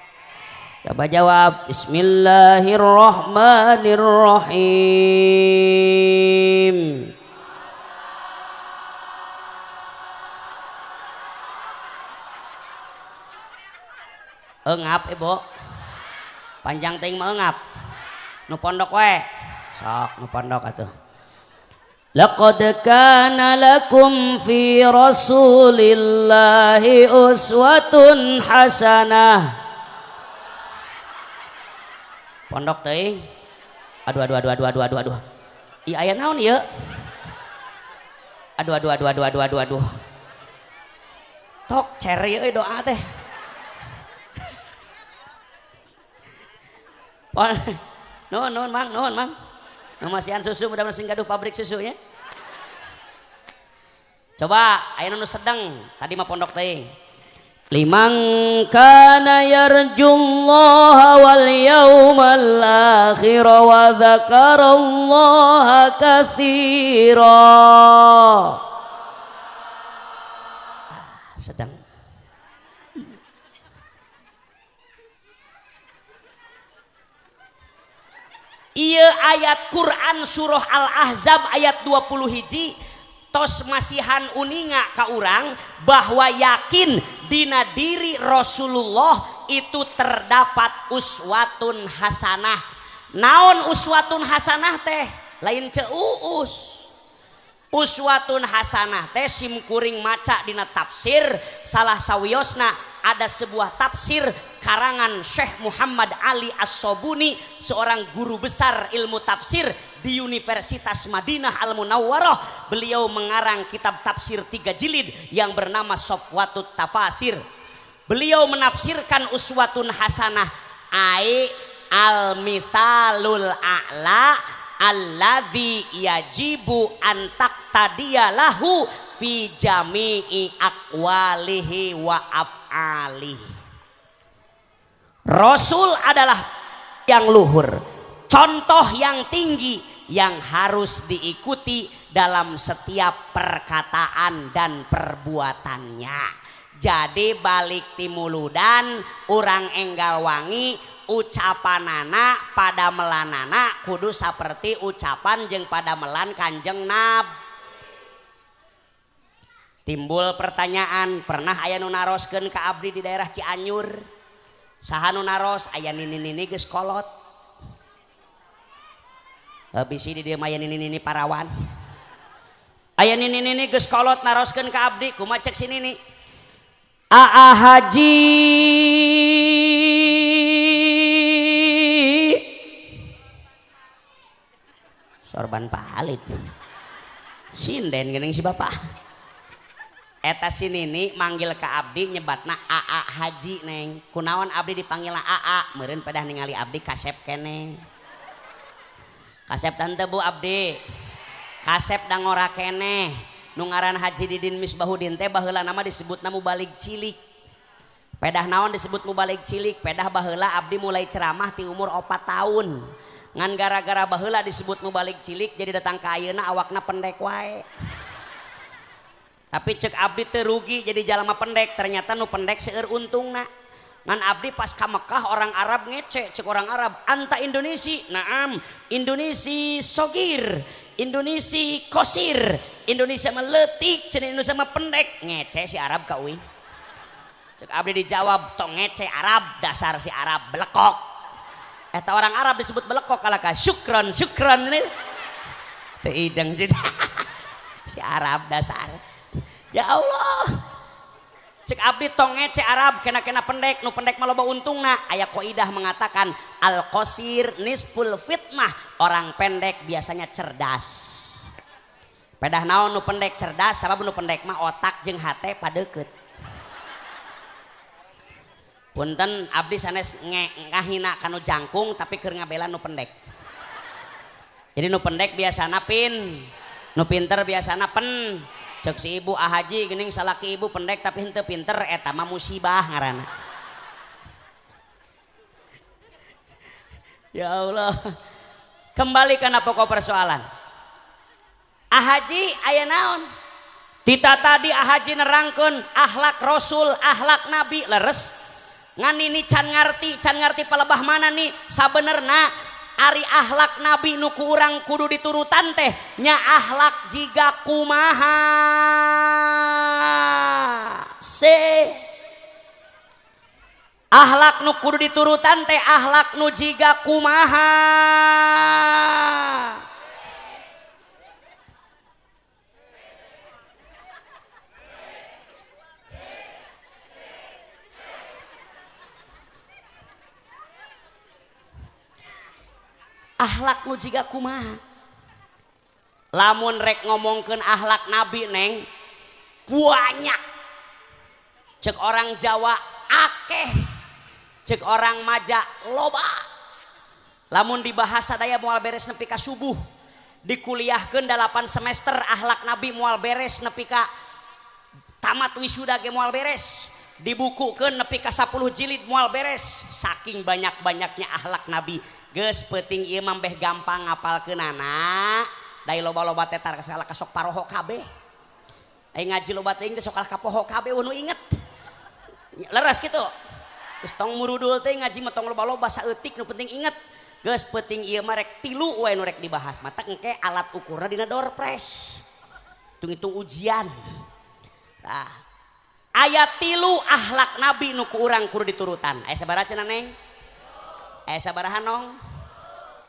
Coba jawab, bismillahirrahmanirrahim. Engap ibu, panjang ting mah engap. Nu pondok we, sok nu pondok atuh. Laqad kana lakum fi rasulillahi uswatun hasanah. Pondok teuing. Aduh aduh aduh aduh aduh aduh aduh. Ieu aya naon ieu? Aduh aduh aduh aduh aduh aduh aduh. Tok ceri euy doa teh. Nuhun nuhun Mang, nuhun Mang. Nu masihan susu mudah-mudahan sing gaduh pabrik susu nya. Coba aya nu sedeng, tadi mah pondok teuing. Liman kana yarjullaha wal yawmal akhir wa dzakarallaha katsira. Sedang. Iya ayat Quran surah Al-Ahzab ayat 20 hiji tos masihan uninga ka urang bahwa yakin dina diri Rasulullah itu terdapat uswatun hasanah. Naon uswatun hasanah teh? Lain ceuus. Uswatun hasanah teh simkuring maca dina tafsir salah sawiosna ada sebuah tafsir karangan Syekh Muhammad Ali As-Sobuni, seorang guru besar ilmu tafsir di Universitas Madinah Al-Munawwarah. Beliau mengarang kitab tafsir 3 jilid yang bernama Sofwatut Tafasir. Beliau menafsirkan uswatun hasanah ai al-mithalul a'la alladzi yajibu an taqtadiya lahu fi jami'i aqwalihi wa af'alihi. Rasul adalah yang luhur, contoh yang tinggi yang harus diikuti dalam setiap perkataan dan perbuatannya. Jadi balik timuludan urang enggal wangi ucapanana pada melanana kudu seperti ucapan jeung pada melan Kanjeng Nab. Timbul pertanyaan, pernah aya nu naroskeun ka abdi di daerah Cianjur. Saha nu naros aya nini-nini geus kolot. Bisi di dieu mah aya nini-nini parawan. Aya nini-nini geus kolot naroskeun ka abdi, kumaha cek si nini? Aa Haji sorban palit. Sinden geuning si bapak. Eta si nini manggil ka abdi nyebatna Aa Haji neng. Kunaon abdi dipanggil Aa? Meureun pedah ningali abdi kasep keneh. Kasep tante bu abdi. Kasep da ngora keneh. Nu ngaran Haji Didin Misbahudin teh baheula nama disebutna mubalig cilik. Pedah naon disebut mubalig cilik? Pedah baheula abdi mulai ceramah ti umur 4 tahun. Ngan gara-gara baheula disebut mubalig cilik jadi datang ka ayeuna awakna pendek wae. Tapi cek abdi teu rugi jadi jalma pendek, ternyata nu pendek seueur untungna. Ngan abdi pas ka Mekah orang Arab ngece, cek orang Arab, anta Indonesia, naam, Indonesia sogir, Indonesia kosir, Indonesia mah leutik, cenah Indonesia mah pendek, ngece si Arab ka uing. Cek abdi dijawab, tong ngece Arab, dasar si Arab belekok. Eta orang Arab disebut belekok kalaka syukron, syukron ini. Teu ideng si Arab dasar. Ya Allah. Cek abdi tong ngece Arab kena-kena pendek, nu pendek mah loba untungna. Aya kaidah mengatakan al qasir nisful fitnah, orang pendek biasanya cerdas. Pedah naon nu pendek cerdas sabab nu pendek mah otak jeung hate padeukeut. Punten abdi sanes ngahina kanu jangkung tapi keur ngabela nu pendek. Jadi nu pendek biasana pin, nu pinter biasana pen. Cek si ibu ahaji geuning salaki ibu pendek tapi henteu pinter eta mah musibah ngaranna. Ya Allah. Kembali kana pokok persoalan. Ahaji aya naon? Tita tadi ahaji nerangkeun akhlak rasul, akhlak nabi leres. Ngan ini can ngarti palebah mana nih sabenerna ari akhlak nabi nu ku urang kudu diturutan teh nya akhlak jiga kumaha se akhlak nu kudu diturutan teh akhlak nu jiga kumaha. Akhlak nu jiga kumaha. Lamun rek ngomongkeun akhlak nabi neng banyak. Cek orang Jawa akeh, cek orang Maja loba. Lamun dibahas sadaya moal beres nepi ka subuh. Dikuliahkeun 8 semester akhlak nabi moal beres nepi ka tamat wisuda ge moal beres. Dibukukeun nepi ka 10 jilid moal beres. Saking banyak-banyaknya akhlak nabi. Geus peuting ieu mah beh gampang ngapalkeunana. Dai loba-loba teh tar kasalah kasok paroho kabeh. Ai ngaji loba teuing teh sok kalah kapoho kabeh nu inget. Leres kitu. Geus tong murudul teh ngaji mah tong loba-loba saeutik nu penting inget. Geus peuting ieu mah rek tilu wae nu rek dibahas. Matak engke alat ukurna dina door press. Hitung-hitung ujian. Tah. Aya tilu akhlak nabi nu ku urang kudu diturutan. Aya sabaraha cenah neng? Aya sabaraha nong?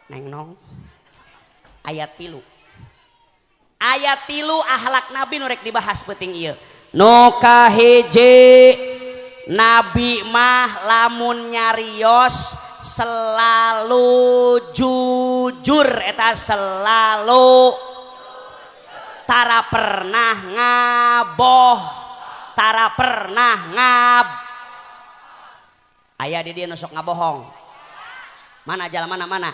Neng nong. Ayat tilu. Ayat tilu akhlak nabi nu rek dibahas peuting ieu. Nu kahiji nabi mah lamun nyarios selalu jujur, eta selalu tara pernah ngaboh, tara pernah ngab. Aya di dieu nu sok ngabohong. Mana jalan mana mana.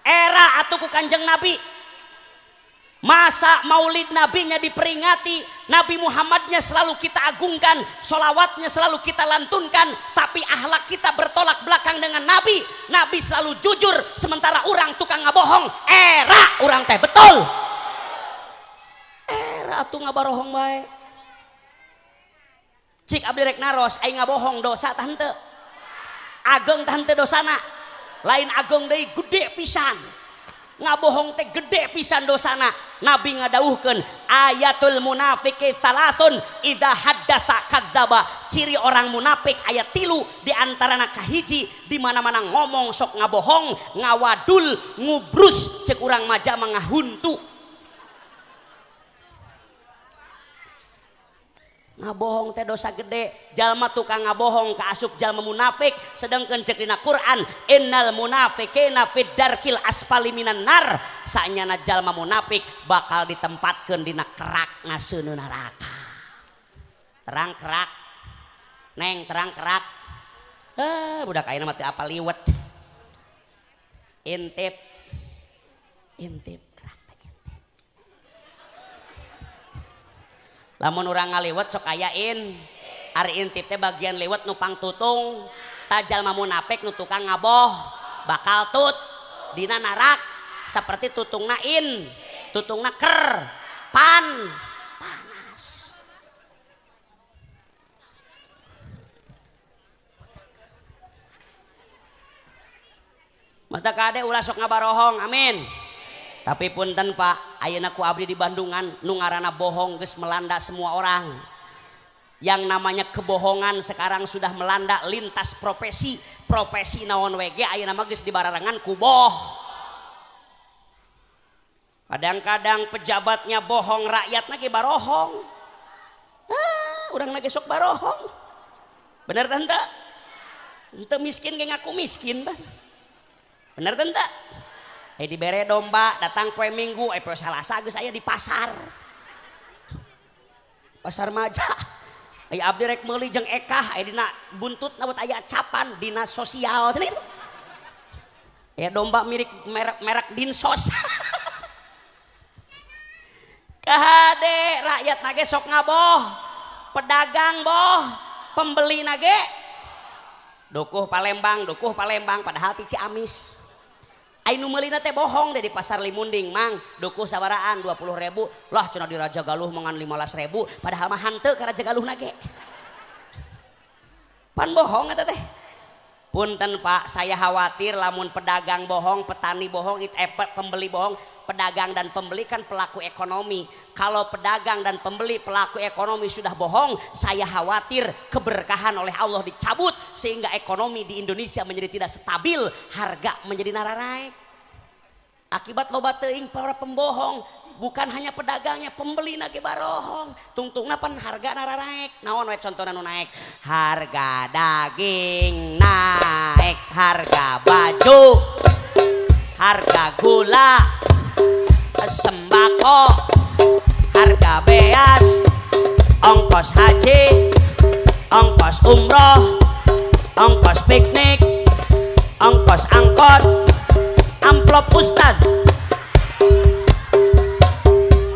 Era atuh ku Kanjeng Nabi. Masa maulid nabinya diperingati, Nabi Muhammadnya selalu kita agungkan, sholawatnya selalu kita lantunkan, tapi akhlak kita bertolak belakang dengan Nabi. Nabi selalu jujur, sementara orang tukang ngabohong. Era orang teh betul. Era atuh ngabarohong bae. Cik abdi rek naros, aing ngabohong dosa tah henteu. Ageng tah henteu dosana. Lain ageng deui gede pisan. Ngabohong teh gede pisan dosana. Nabi ngadawuhkeun ayatul munafiqi salasun idza haddatsa kadzdzaba. Ciri orang munafik ayat 3 di antarana kahiji di mana-mana ngomong sok ngabohong, ngawadul, ngubrus, cek urang maja mangahuntu. Ngabohong teh dosa gede. Jalma tukang ngabohong kaasup jalma munafik, sedangkan cek dina Quran innal munafiqina fid darkil asfali minan nar. Saenyana jalma munafik bakal ditempatkeun dina kerak ngaseuneu neraka. Terang kerak. Neng terang kerak. Budak ayeuna mah teu apal liwet. Intip. Intip. Lamun urang ngaliwet sok aya in. Ari intip teh bagian liwet nu pangtutung. Tajal mah munafik nu tukang ngaboh bakal tut dina narak seperti tutungna in, tutungna ker, pan, panas. Mata kade ulah sok ngabarohong, amin. Tapi punten Pak, ayeuna ku abdi di Bandungan nu ngaranna bohong geus melanda semua orang. Yang namanya kebohongan sekarang sudah melanda lintas profesi. Profesi naon we ge ayeuna mah geus dibararengan ku boh. Kadang-kadang pejabatnya bohong, rakyatna ge barohong. Ah, urangna ge sok barohong. Bener teh henteu? Henteu miskin ge ngaku miskin bah. Bener teh henteu? Dibere domba datang poe Minggu, poe Salasa geus aya di pasar. Pasar Maja. Aya abdi rek meuli jeung ekah, aya dina buntutna buat aya capan dinas sosial. Aya domba milik merek Dinsos. Kahade rakyat nage sok ngaboh, pedagang boh, pembeli nage dukuh Palembang padahal ti Ciamis. Ainu meulina teh bohong deh di pasar Limunding mang dukuh sabaraan 20.000 lah cenah di Raja Galuh mangan 15.000 padahal mah hanteu ka Raja Galuh nage. Pan bohong eta teh. Punten Pak, saya khawatir lamun pedagang bohong, petani bohong, pembeli bohong. Pedagang dan pembeli kan pelaku ekonomi. Kalau pedagang dan pembeli pelaku ekonomi sudah bohong, saya khawatir keberkahan oleh Allah dicabut sehingga ekonomi di Indonesia menjadi tidak stabil, harga menjadi nararaek. Akibat loba teuing para pembohong, bukan hanya pedagangnya, pembeli nage barohong. Tungtungna pan harga nararaek. Naon we contona nu naek? Harga daging naek, harga baju, harga gula, sembako, harga beas, ongkos haji, ongkos umroh, ongkos piknik, ongkos angkot, amplop ustad.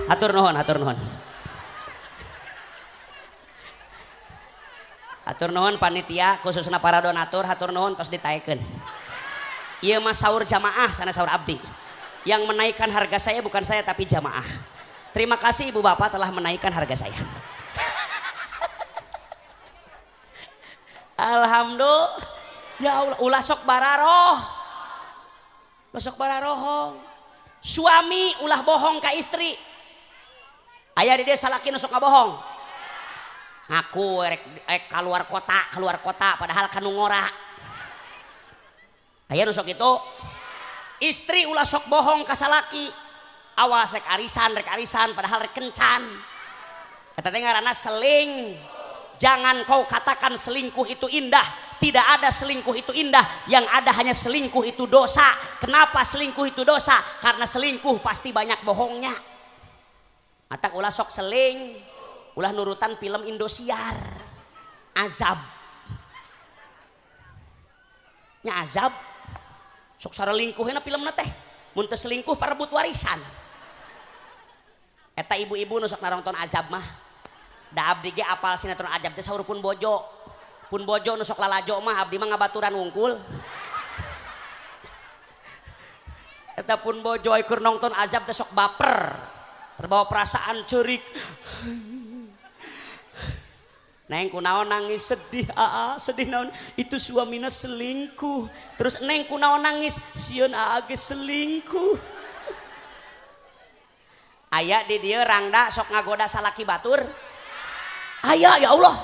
Hatur nuhun, hatur nuhun. Hatur nuhun panitia khususna para donatur, hatur nuhun tos ditaekeun. Ieu mah saur jamaah sana saur abdi. Yang menaikkan harga saya bukan saya tapi jamaah. Terima kasih ibu bapak telah menaikkan harga saya. Alhamdulillah. Ya Allah, ulah sok bararoh. Ulah sok bararohong. Suami ulah bohong ka istri. Aya di desa salaki nu sok ngabohong. Ngaku rek keluar kota padahal kanu ngora. Aya nu sok itu. Istri ulah sok bohong ka salaki. Awas rek arisan padahal rek kencan. Eta teh ngaranna seling. Jangan kau katakan selingkuh itu indah. Tidak ada selingkuh itu indah. Yang ada hanya selingkuh itu dosa. Kenapa selingkuh itu dosa? Karena selingkuh pasti banyak bohongnya. Matak ulah sok seling, ulah nurutan film Indosiar. Azab. Nya azab. Sok sarelingkuhna filmna teh. Mun teu selingkuh parebut warisan. Eta ibu-ibu nu sok narongton azab mah. Da abdi ge apal sinetron azab teh saur pun bojo. Pun bojo nu sok lalajo mah abdi mah ngabaturan wungkul. Eta pun bojo ai keur nongton azab teh sok baper. Terbawa perasaan ceurik. Neng kunaon nangis sedih aa, sedih naon itu suamina selingkuh. Terus neng kunaon nangis sieun aa ge selingkuh. Aya di dieu rangda sok ngagoda salaki batur. Aya ya Allah.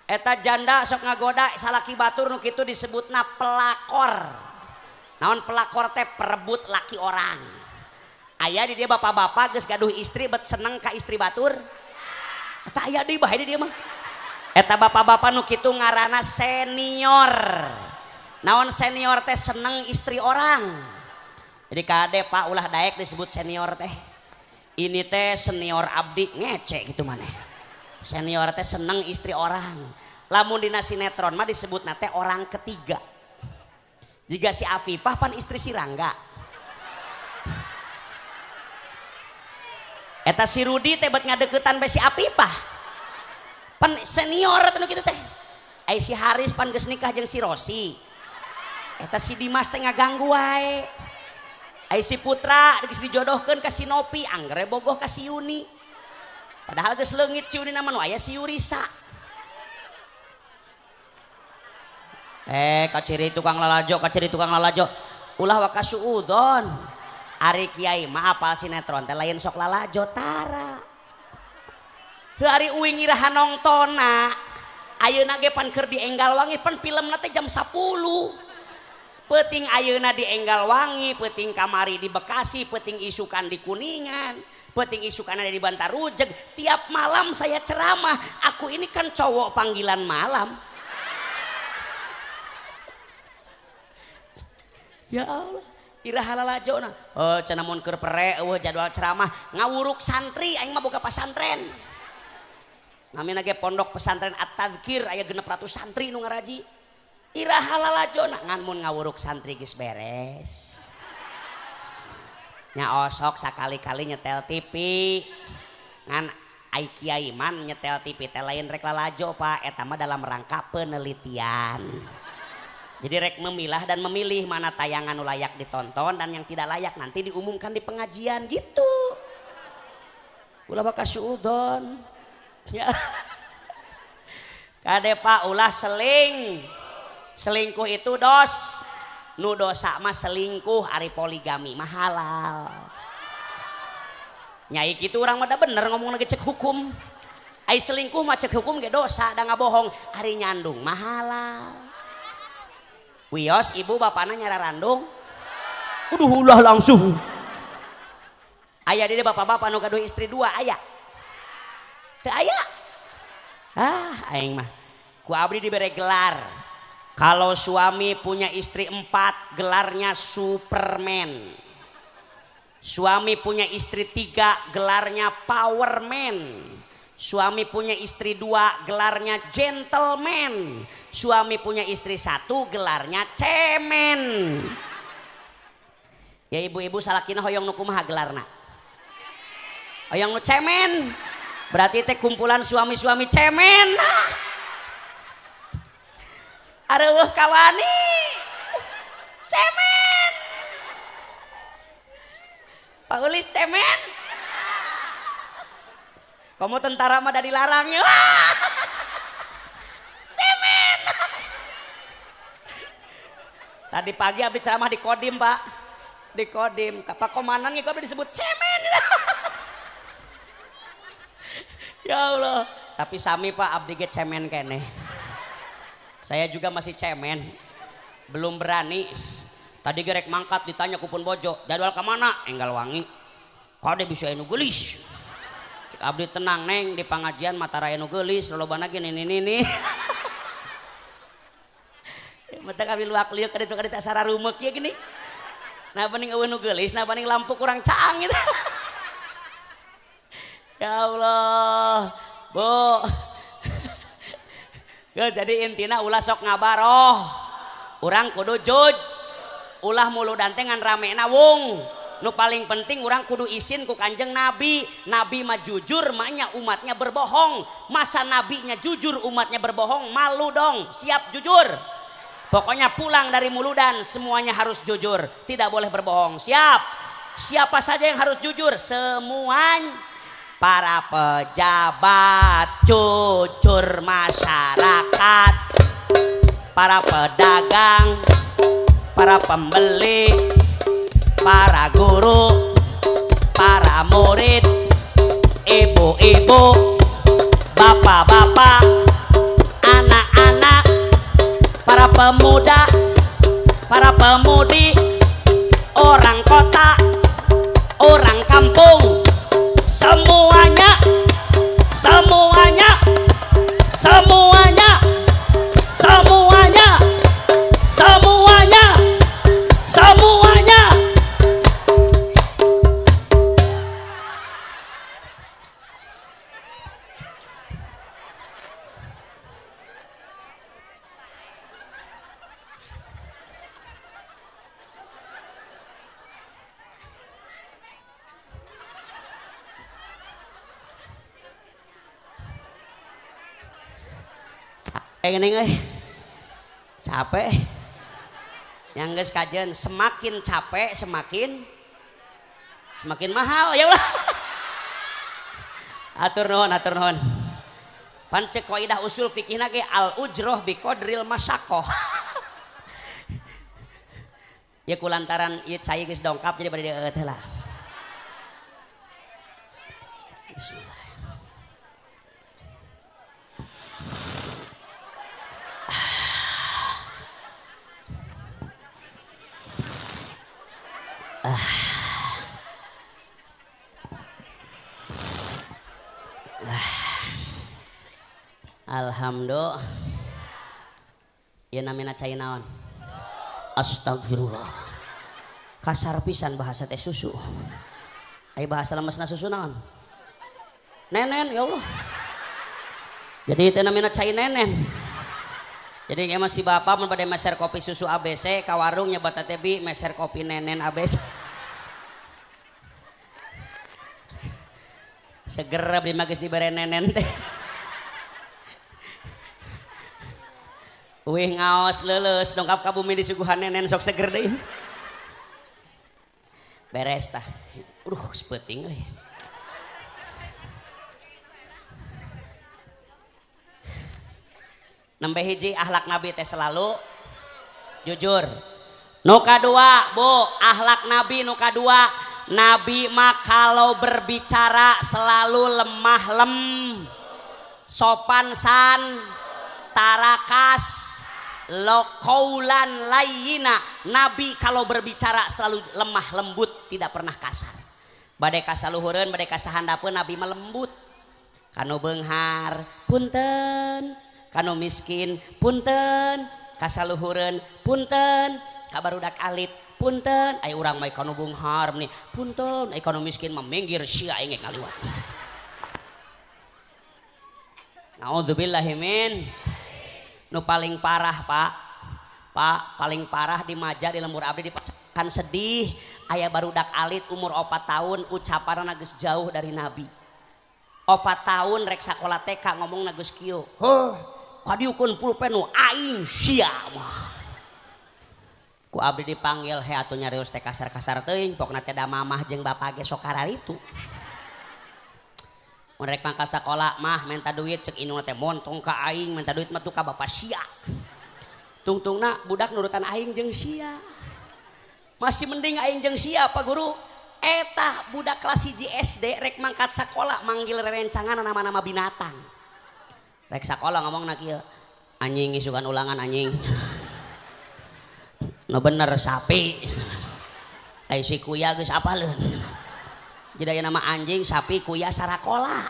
Eta janda sok ngagoda salaki batur nu kitu disebutna pelakor. Naon pelakor teh perebut laki orang. Aya di dieu bapak-bapak geus gaduh istri bet seneng ka istri batur. Eta aya deui bae di dieu mah. Eta bapak-bapak nu kitu ngaranna senior. Naon senior teh seneng istri orang. Jadi kade pak ulah daek disebut senior teh. Ini teh senior abdi ngece gitu maneh. Senior teh seneng istri orang. Lamun dina sinetron mah disebutna teh orang ketiga. Jika si Afifah pan istri si Rangga. Eta si Rudi teh bet ngadeukeutan bae si Afifah. Pan senior teh nu kitu teh. Ai si Haris pan geus nikah jeung si Rosi. Eta si Dimas teh ngaganggu wae. Ai si Putra geus dijodohkeun ka si Nopi, anggere bogoh ka si Yuni. Padahal geus leungit si Yuni nama nu aya si Yurisa. Kaciri tukang lalajo, kaciri tukang lalajo. Ulah waka suudon. Ari kiai mah apal sinetron teh lain sok lalajo tara. Heuh ari uing iraha nongtona. Ayeuna ge pan keur di Enggalwangi pan filmna teh jam 10. Peuting ayeuna di Enggalwangi, peuting kamari di Bekasi, peuting isukan di Kuningan, peuting isukan ada di Bantarujeg. Tiap malam saya ceramah. Aku ini kan cowok panggilan malam. Ya Allah, iraha lalajona. Oh, cenah mun keur pere eueuh jadwal ceramah, ngawuruk santri aing mah boga pasantren. Namina ge pondok pesantren At-Tadzkir aya 600 santri nu ngaraji. Iraha lalajona ngan mun ngawuruk santri geus beres. Nya osok sakali-kali nyetel TV. Ngan ai kiai man nyetel TV teh lain rek lalajo Pak, eta mah dalam rangka penelitian. Jadi rek memilah dan memilih mana tayangan nu layak ditonton dan yang tidak layak nanti diumumkan di pengajian gitu. Ulah bakal suudon. Ya. Kade Pak ulah seling. Selingkuh itu dos. Nu dosa mah selingkuh, ari poligami mah halal. Nyai kitu urang mah da bener ngomong lagi cek hukum. Ai selingkuh mah cek hukum ge dosa da ngabohong, ari nyandung mah halal. Wios ibu bapana nyararandung. Uduh ulah langsung. Aya di bapak-bapak nu gaduh istri dua aya. Teu aya. Ah aing mah. Ku abdi dibere gelar. Kalau suami punya istri 4 gelarnya Superman. Suami punya istri 3 gelarnya Powerman. Suami punya istri 2 gelarnya gentleman. Suami punya istri 1 gelarnya cemen. Ya ibu-ibu salakina hoyong nu kumaha gelarna? Hoyong nu cemen. Berarti teh kumpulan suami-suami cemen. Areueuh kawani. Cemen. Pak Ulis cemen. Kamu tentara mah da dilarang ya. Cemen. Tadi pagi habis ceramah di Kodim, Pak. Di Kodim, Pak Komandan ge disebut cemen. Ya Allah. Tapi sami Pak abdi ge cemen keneh. Saya juga masih cemen. Belum berani. Tadi gerek mangkat ditanya kupun bojo, jadwal ke mana? Enggalwangi. Kade bisa anu geulis. Abdi tenang neng di pengajian matara anu geulis lolobana ge nini nini. Mata kami luak liuk kaditu kaditu asara rumek ya gini. Nah paning eueuh nu geulis, nah paning lampu kurang caang gitu. Ya Allah, Bu. Jadi intina ulah sok ngabaroh. Urang kudu juj. Ulah muludan teh ngan ramena wung. Nu paling penting urang kudu isin ku Kanjeng Nabi. Nabi mah jujur, maknya umatnya berbohong. Masa nabinya jujur, umatnya berbohong, malu dong. Siap jujur. Pokoknya pulang dari muludan semuanya harus jujur, tidak boleh berbohong. Siap. Siapa saja yang harus jujur? Semuanya. Para pejabat jujur, masyarakat, para pedagang, para pembeli, para guru, para murid, ibu-ibu, bapak-bapak, anak-anak, para pemuda, para pemudi, orang kota, orang kampung, semuanya, semuanya, semuanya, semuanya, semuanya, semuanya. Capek, capek. Yang geus kajen semakin capek semakin mahal ya Allah. Atur nuhun, atur nuhun. Pan cek kaidah usul fikihna ge al ujroh bi qadril masyaqqah. Ya kulantaran ieu cai geus dongkap jadi bade eueuh teh lah. Bismillah. Alhamdulillah. Ya namina cai naon? Astagfirullah. Kasar pisan bahasa teh susu. Ai bahasa lemesna susu naon? Nenen ya Allah. Jadi teh namina cai nenen. Jadi emang si bapak mun bade meser kopi susu ABC ka warung nyebat teh bi meser kopi nenen ABC. Seger abdi mah geus dibere nenen teh. Wih ngaos leuleus dongkap ka bumi disuguhan nenen sok seger deui. Beres tah. Aduh sepeuting euy. Nembe hiji akhlak Nabi teh selalu jujur. Nu kadua, Bu, akhlak Nabi nu kadua, Nabi mah kalau berbicara selalu lemah lem, sopan san, tarakas, loqaulan layyina. Nabi kalau berbicara selalu lemah lembut, tidak pernah kasar. Bade kasaluhureun, bade kasahandapeun Nabi mah lembut. Kanu beunghar, punten. Kanu miskin, punten. Kasaluhureun, punten. Ka barudak alit, punten. Ai urang mah kanu beunghar nih, punten. Ai kanu miskin mah minggir sia aing ngaliwat. Naudzubillahi min. Nu paling parah, Pak. Pak, paling parah di Maja di lembur abdi dipacakan sedih. Aya barudak alit umur 4 tahun ucapanna geus jauh dari Nabi. 4 tahun rek sakola TK ngomongna geus kieu. Heuh, kadieukeun pulpen nu aing sia mah. Ku abdi dipanggil he atuh nyarios teh kasar-kasar teuing pokna teh da mamah jeung bapak ge sok kararitu. Mun rek mangkat sakola mah minta duit cek indungna teh montong ka aing minta duit mah tuh ka bapak sia. Tungtungna budak nurutan aing jeung sia. Masih mending aing jeung sia Pak Guru. Eta budak kelas 1 SD rek mangkat sakola manggil rerencangan nama-nama binatang. Rek sakola ngomongna kieu, anjing isukan ulangan anjing. No bener sapi. Ai si kuya geus apaleun. Jadi aya nama anjing, sapi, kuya, sarakola.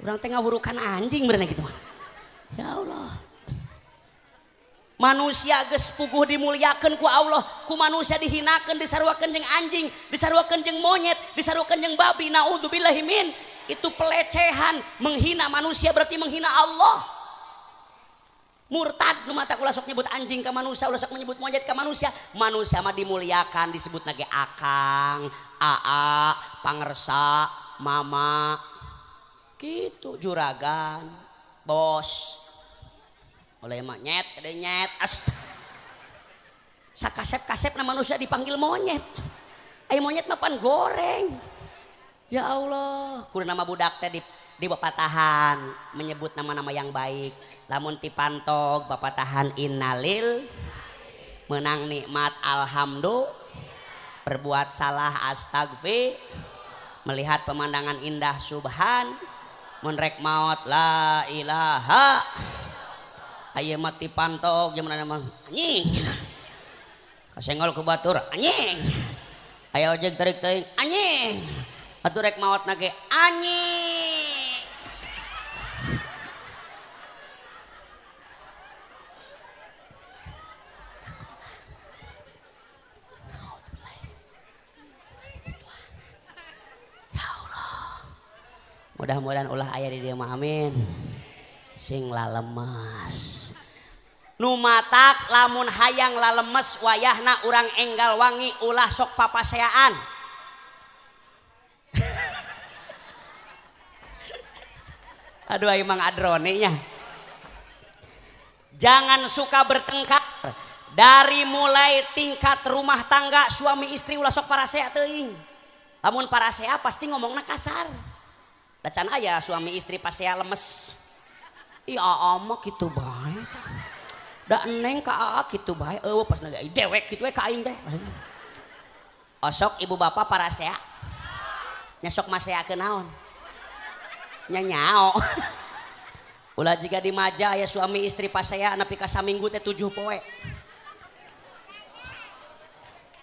Urang teh ngawurukan anjing beurna kitu mah. Ya Allah. Manusia geus puguh dimuliakeun ku Allah, ku manusia dihinakeun, disaruakeun jeung anjing, disaruakeun jeung monyet, disaruakeun jeung babi. Naudzubillahi min. Itu pelecehan, menghina manusia berarti menghina Allah. Murtad nu mata ulah sok nyebut anjing ka manusia, ulah sok menyebut monyet ka manusia. Manusia mah dimuliakan, disebut nage akang, aa, pangersa, mama, gitu, juragan, bos. Oleh mah nyet, ada nyet, ast. Sakasep-kasep na manusia dipanggil monyet. Ai monyet mah pan goreng. Ya Allah, kudu nama budak teh di bapatahan menyebut nama-nama yang baik. Lamun tipantog bapatahan innalil menang nikmat alhamdulillah. Berbuat salah astagfir. Melihat pemandangan indah subhan. Mun rek maot la ilaha. Aya mati pantok jeung mah anjing. Kasenggol ku batur anjing. Aya ojek tarik teuing anjing. Atuh rek maotna ge anjing. Mudah-mudahan ulah aya di dieu mah amin. Sing lalemes. Nu matak lamun hayang lalemes wayahna urang enggal wangi ulah sok papaseaan. Aduh ai Mang Adroni nya. Jangan suka bertengkar. Dari mulai tingkat rumah tangga suami istri ulah sok parasea teuing. Lamun parasea pasti ngomongna kasar. Can aya suami istri pasea lemes. Ih aa mah kitu bae. Da neng ka aa kitu bae eueuh pas naga dewek kitu we ka aing teh. Osok ibu bapak parasea. Nya sok maseakeun naon? Nya nyao. Ulah jiga di maja aya suami istri pasea nepi ka saminggu teh 7 poe.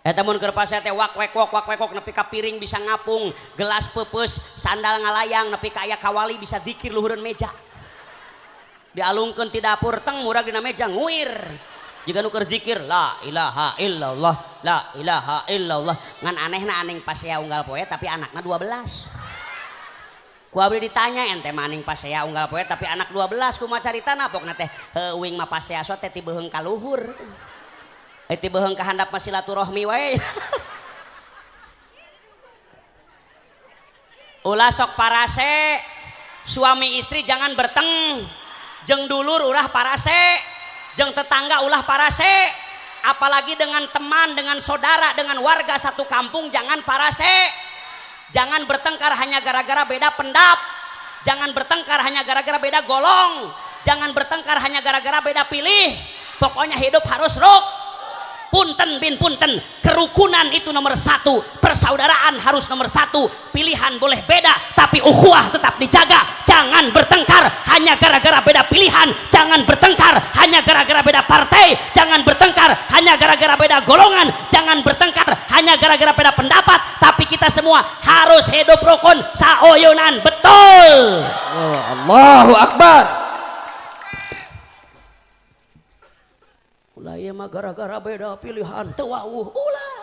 Eta mun keur pasea teh wak wek wok wak wek wok nepi ka piring bisa ngapung, gelas peupeus, sandal ngalayang nepi ka aya kawali bisa dikir luhureun meja. Dialungkeun ti dapur teng murag dina meja nguir. Jiga nu keur zikir la ilaha illallah, la ilaha illallah. Ngan anehna aning pasea unggal poe tapi anakna 12. Ku abdi ditanya ente mah aning pasea unggal poe tapi anak 12 kumaha caritana pokna teh heueuh mah pasea so teh ti beuheung ka luhur. Ti beuheung ka handap mah silaturahmi wae. Ulah sok parase, suami istri jangan berteng, jeung dulur ulah parase, jeung tetangga ulah parase, apalagi dengan teman, dengan saudara, dengan warga satu kampung jangan parase. Jangan bertengkar hanya gara-gara beda pendap, jangan bertengkar hanya gara-gara beda golong, jangan bertengkar hanya gara-gara beda pilih. Pokoknya hidup harus ruk. Punten bin punten, kerukunan itu nomor satu, persaudaraan harus nomor satu, pilihan boleh beda tapi ukhuwah tetap dijaga. Jangan bertengkar hanya gara-gara beda pilihan, jangan bertengkar hanya gara-gara beda partai, jangan bertengkar hanya gara-gara beda golongan, jangan bertengkar hanya gara-gara beda pendapat, tapi kita semua harus hidup rukun saoyonan. Betul. Allahu Akbar. Ulah ieu mah gara-gara beda pilihan teu wawuh ulah.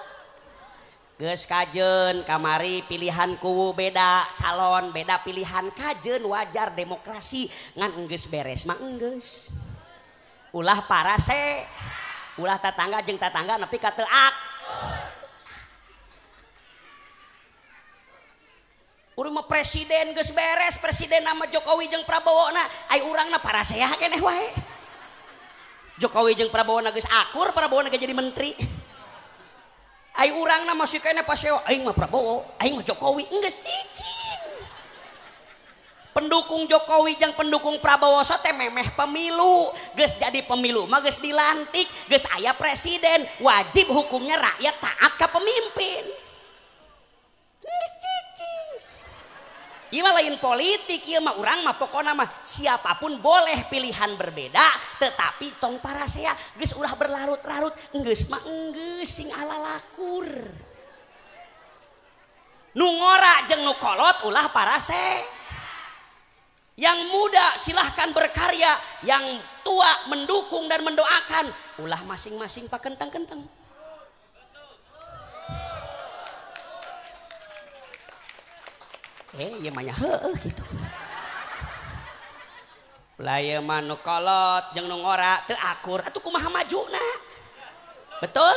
Geus kajeun kamari pilihan kuwu beda calon, beda pilihan kajeun wajar demokrasi ngan enggeus beres mah enggeus. Ulah parase, ulah tatangga jeung tatangga nepi ka teu ak. Urang mah presiden geus beres, presiden nama Jokowi jeung Prabowo na, ai urangna parasea keneh wae. Jokowi jeung Prabowo geus akur, Prabowo ge jadi menteri. Ai urangna masih keneh paseo, aing mah Prabowo, aing mah Jokowi, geus cicing. Pendukung Jokowi jeung pendukung Prabowo so teh memeh pemilu, geus jadi pemilu mah geus dilantik, geus aya presiden, wajib hukumnya rakyat taat ka pemimpin. Geus cicing. Ieu mah lain politik, ieu mah urang mah pokona mah siapapun boleh pilihan berbeda, tetapi tong parasea geus ulah berlarut-larut, geus mah geus sing ala lakur. Nu ngora jeung nu kolot ulah parase. Yang muda silahkan berkarya, yang tua mendukung dan mendoakan, ulah masing-masing pakentang-kentang. Ieu mah nya heueuh kitu. Ulah ieu mah nu kolot jeung nu ngora teu akur, atuh kumaha majuna? Betul?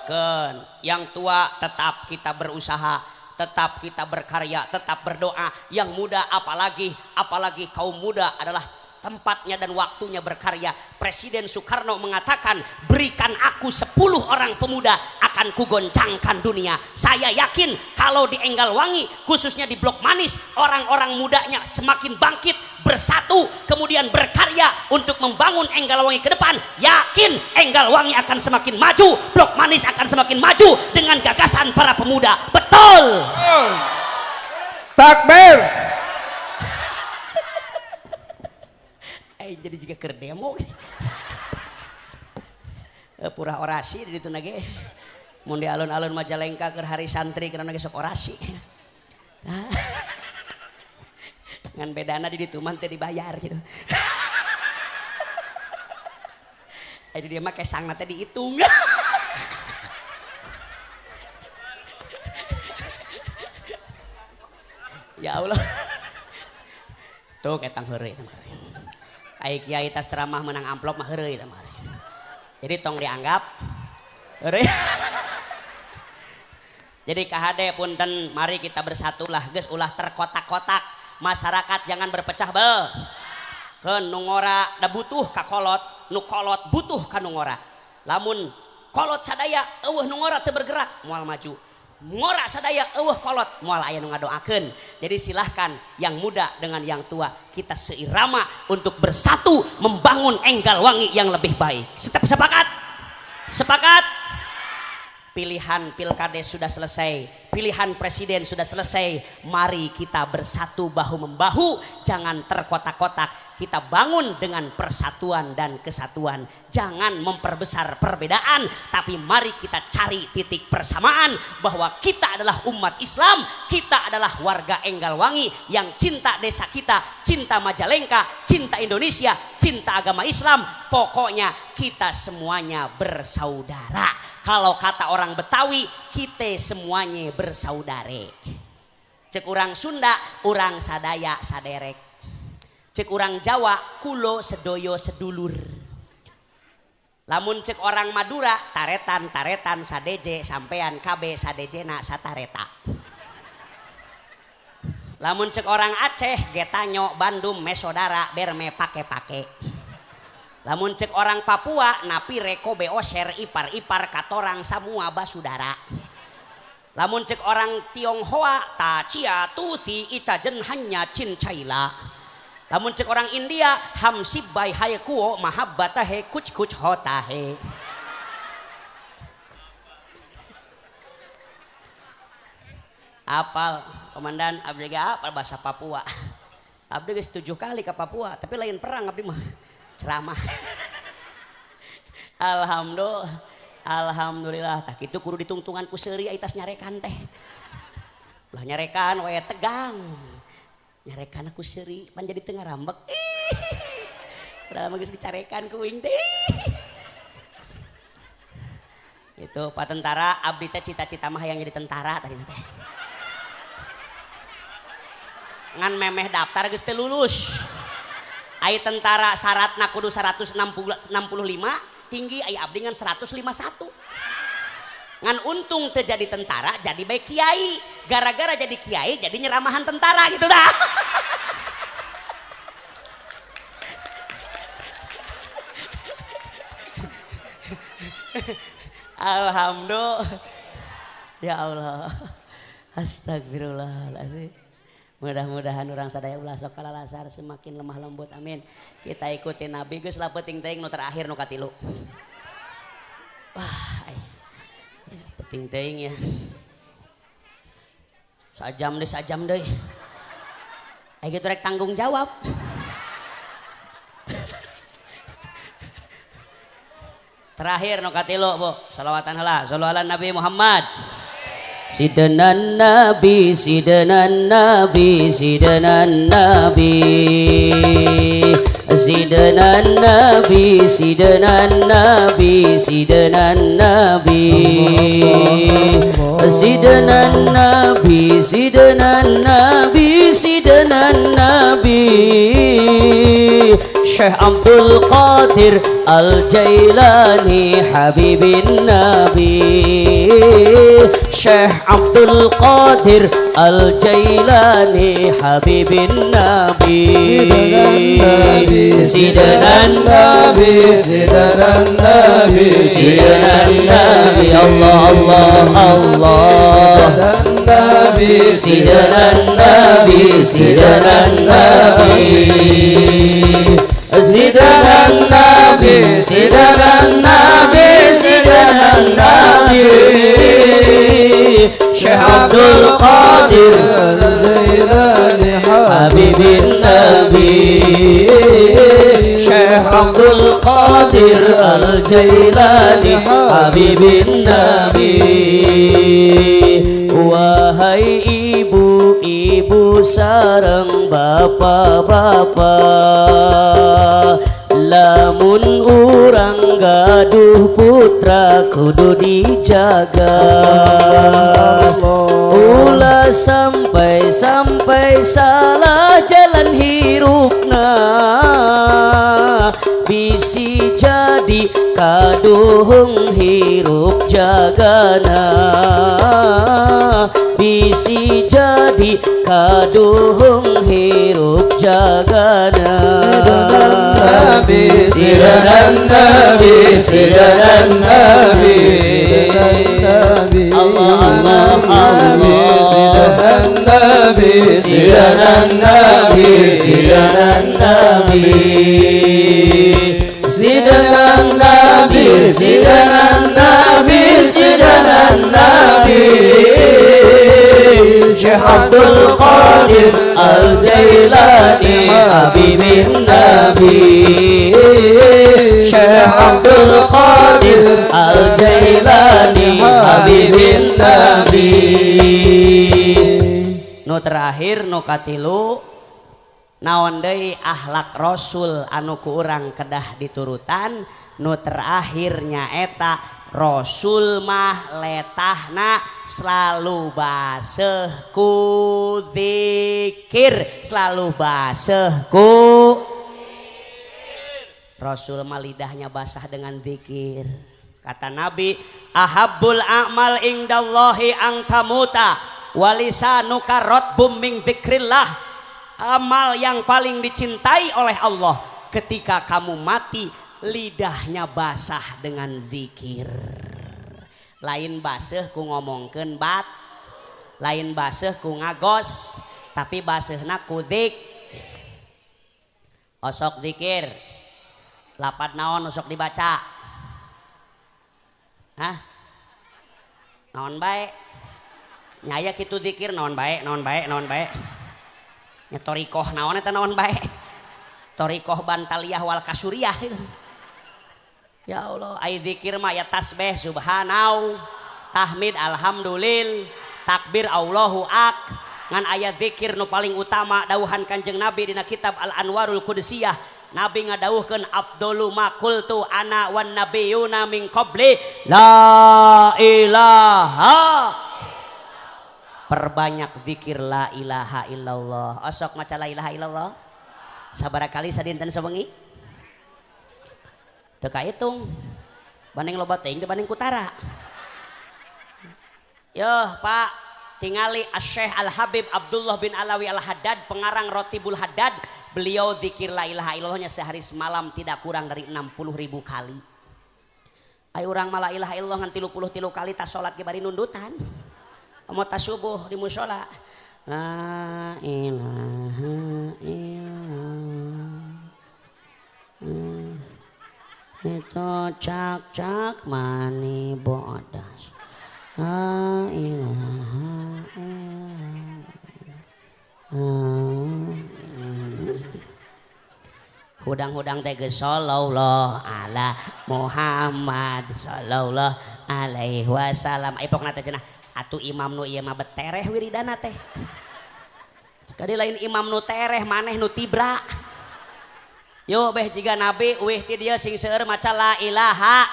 Keun, yang tua tetap kita berusaha, tetap kita berkarya, tetap berdoa. Yang muda apalagi, apalagi kaum muda adalah tempatnya dan waktunya berkarya. Presiden Soekarno mengatakan, berikan aku 10 orang pemuda, akan akan kugoncangkan dunia. Saya yakin kalau di Enggalwangi, khususnya di Blok Manis, orang-orang mudanya semakin bangkit, bersatu, kemudian berkarya untuk membangun Enggalwangi ke depan. Yakin Enggalwangi akan semakin maju, Blok Manis akan semakin maju dengan gagasan para pemuda. Betul. Takbir. Jadi juga keur demo. Purah orasi di ditu nage. Mun di alun-alun Majalengka keur hari santri keur nage sok orasi. Ngan bedana di ditu mah teu dibayar gitu. Aya dia mah kesangna teh dihitung. Ya Allah. Tuh ketang heureuy teh mah. Ai kiai tas ceramah menang amplop mah heureuy teh mah. Jadi tong dianggap heureuy. Jadi KHD punten, mari kita bersatulah geus, ulah terkotak-kotak. Masyarakat jangan berpecah bel. Keun nu ngora da butuh ka kolot, nu kolot butuh ka nu ngora. Lamun kolot sadaya eueuh nu ngora teu bergerak moal maju. Ngora sadaya eueuh kolot moal aya nu ngadoakeun. Jadi silahkan yang muda dengan yang tua, kita seirama untuk bersatu membangun Enggalwangi yang lebih baik. Sepakat? Sepakat? Pilihan pilkades sudah selesai, pilihan presiden sudah selesai. Mari kita bersatu bahu membahu, jangan terkotak-kotak. Kita bangun dengan persatuan dan kesatuan. Jangan memperbesar perbedaan, tapi mari kita cari titik persamaan bahwa kita adalah umat Islam, kita adalah warga Enggalwangi yang cinta desa kita, cinta Majalengka, cinta Indonesia, cinta agama Islam. Pokoknya kita semuanya bersaudara. Kalau kata orang Betawi, kita semuanya bersaudare. Cek orang Sunda, orang sadaya saderek. Cek orang Jawa, kulo sedoyo sedulur. Lamun cek orang Madura, taretan taretan sadeje sampean kabe sadejena satareta. Lamun cek orang Aceh, getanyo Bandung mesodara berme pake-pake. Lamun cek orang Papua, napire kobe oser ipar-ipar katorang samua basudara. Lamun cek orang Tionghoa, tacia tuti icajen hanya cincaila. Lamun cek orang India, hamsibai hayekuo mahabbatahe kuc kuc hotahe. Apal komandan abdi ge apal bahasa Papua. Abdi geus 7 kali ke Papua, tapi lain perang abdi mah. Ceramah. Alhamdulillah, alhamdulillah. Tak itu kudu ditungtungan ku seuri ai tas nyarekan teh. Ulah nyarekan we tegang. Nyarekan ku seuri pan jadi teu ngarambek. Padahal mah geus dicarekan ku uing teh. Itu Pak Tentara, abdi teh cita-cita mah hayang jadi tentara tadi teh. Ngan memeh daftar geus teu lulus. Ai tentara syaratna kudu 165 tinggi, ai abdi ngan 151. Ngan untung teu jadi tentara, jadi bae kiai. Gara-gara jadi kiai jadi nyeramahan tentara gitu dah. Alhamdulillah. Ya Allah. Astagfirullahaladzim. Mudah-mudahan orang sadaya ulah sok kalalasar semakin lemah lembut, amin. Kita ikuti Nabi geus lah peuting teuing nu terakhir nu katilu. Wah, ay. Peuting teuing ya. Sajam deui, sajam deui. Ai kitu rek tanggung jawab. Terakhir nu katilu, Bu. Salawatan heula, sallu ala Nabi Muhammad. Sidana Nabi, Sidana Nabi, Sidana Nabi, Sidana Nabi, Sidana Nabi, Sidana Nabi, Sidana Nabi, Sidana Nabi, Sidana Nabi, Syekh Abdul Qadir Al-Jailani Habibin Nabi, Syekh Abdul Qadir Al-Jailani Habibin Nabi, Sidana Nabi, Sidana Nabi, Sidana Nabi, Allah Allah Allah. Nabi Sidana Nabi Sidana Nabi Sidana Nabi Sidana Nabi Sidana Nabi Syekh Abdul Qadir Al-Jailani Habibin Nabi Syekh Abdul Qadir Al-Jailani Habibin Nabi. Wahai ibu-ibu sareng bapak-bapak, lamun urang gaduh putra kudu dijaga, ulah sampai-sampai salah jalan hirupna, bisi jadi kaduhung hirup jagana, bisi jadi kaduhung hirup jagana. Nabi Sidana Nabi Sidana Nabi Nabi Allah Allah Allah Sidana Nabi Sidana Nabi Sidana Nabi Sidana Nabi Sidana Nabi Sidana Nabi Syekh Abdul Qadir Al-Jailani Habibin Nabi Syekh Abdul Qadir Al-Jailani Habibin Nabi. Nu terakhir nu katilu naon deui akhlak Rasul anu ku urang kedah diturutan. Nu terakhir nyaeta Rasul mah letahna selalu baseuh ku zikir, selalu baseuh ku Rasul mah lidahnya basah dengan zikir. Kata Nabi, ahabbul a'mal indallahi ang tamuta walisanuka ratbum min zikrillah. Amal yang paling dicintai oleh Allah ketika kamu mati lidahnya basah dengan zikir. Lain baseuh ku ngomongkeun bat, lain baseuh ku ngagos, tapi baseuhna ku zik. Osok zikir. Lapad naon osok dibaca? Hah? Naon bae? Nyaya kitu zikir naon bae, naon bae, naon bae. Nya torikoh naon eta naon bae? Torikoh bantaliyah wal kasuriyah. Ya Allah, ai zikir mah ya tasbih subhanallah, tahmid alhamdulillah, takbir Allahu ak. Ngan aya zikir nu paling utama dawuhan Kanjeng Nabi dina kitab Al Anwarul Qudsiyah. Nabi ngadawuhkeun afdalu ma qultu ana wan nabiyuna min qabli la ilaha. Perbanyak zikir la ilaha illallah. Osok maca la ilaha illallah. Sabaraha kali sadinten sawengi? Teu kahitung. Banding loba teuing teh banding kutara. Yoh Pak, tingali Asy-Syaikh Al-Habib Abdullah bin Alawi Al-Haddad, pengarang Rotibul Haddad, beliau zikir la ilaha illallahnya sehari semalam tidak kurang dari 60.000 kali. Ayo urang mah la ilaha illallah ngan 33 kali tas salat ge bari nundutan. Mau tas subuh di mushola. La ilaha illallah. Itu cak-cak mani bodas. La ilaha illallah. Hudang-hudang teh geus sallallahu ala Muhammad sallallahu alaihi wasallam. Ai pokna teh cenah atuh imam nu ieu mah betereh wiridana teh. Sekali lain imam nu tereh maneh nu tibra. Yo beh jiga nabi uih ti dieu sing seueur maca la ilaha.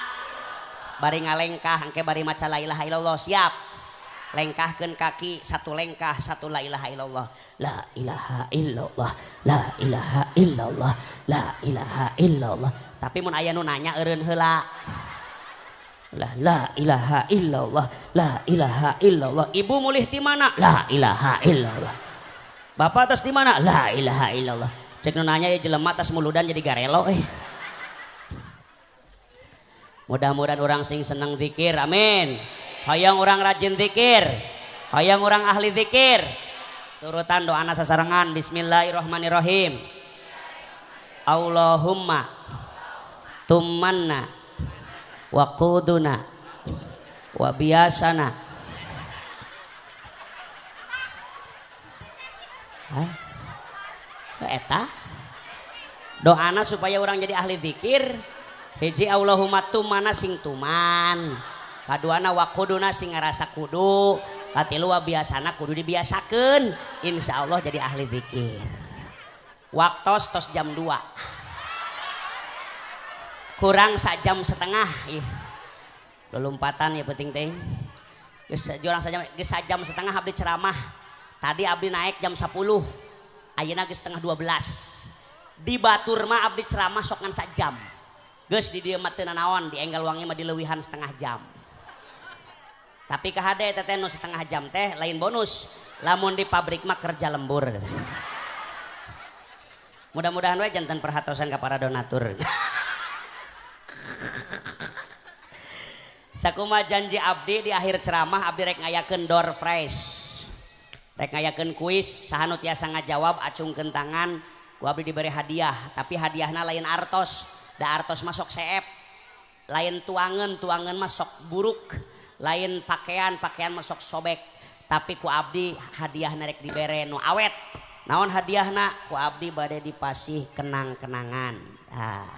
Bari ngalengkah engke bari maca la ilaha illallah siap. Lengkahkeun kaki satu lengkah satu la ilaha illallah. La ilaha illallah, la ilaha illallah, la ilaha illallah. Tapi mun aya nu nanya eureun heula. La la ilaha illallah, la ilaha illallah. Ibu mulih di mana? La ilaha illallah. Bapak atas di mana? La ilaha illallah. Cek nu nanya ya jelema tas muludan jadi garelo eh. Mudah-mudahan orang sing seneng zikir, amin. Hayang orang rajin zikir, hayang orang ahli zikir. Turutan doana sasarengan, bismillahirrahmanirrahim. Allahumma tumanna wa quduna wa biasana. Hah? Eta doana supaya orang jadi ahli zikir. Hiji Allahumma tumana sing tuman, kaduana wakuduna sing ngarasa kudu, katilu biasana kudu dibiasakeun, insya Allah jadi ahli zikir. Waktos tos jam 2 kurang sak jam setengah, ih lelumpatan ya penting teh. Geus jurang sajam, geus sajam setengah abdi ceramah. Tadi abdi naik jam 10, ayeuna geus setengah 12. Di batur mah abdi ceramah sok ngan sajam. Geus di dieu mah teu nanaon, di Enggal Wangi mah dileuwihan setengah jam. Tapi kahade teteh nu setengah jam teh lain bonus. Lamun di pabrik mah kerja lembur. Mudah-mudahan we janten perhatosan ka para donatur. Sakuma janji abdi di akhir ceramah abdi rek ngayakeun door prize. Rek ngayakeun kuis, saha nu tiasa ngajawab acungkeun tangan, ku abdi diberi hadiah, tapi hadiahna lain artos. Da artos masuk seep, lain tuangan, tuangan masuk buruk, lain pakaian, pakaian masuk sobek. Tapi ku abdi hadiah nerek dibere nu awet. Naon hadiahna? Ku abdi bade dipasih kenang-kenangan. Ah.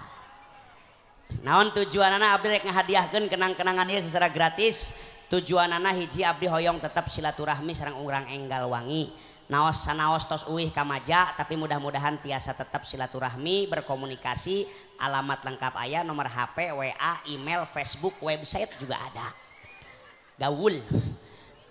Naon tujuanana abdi rek ngahadiahkeun kenang-kenangan ieu secara gratis. Tujuanana hiji abdi hoyong tetap silaturahmi sareng urang Enggal Wangi. Naos sanaos tos uih kamaja, tapi mudah-mudahan tiasa tetap silaturahmi, berkomunikasi, alamat lengkap aya, nomor HP, WA, email, Facebook, website juga ada. Gaul.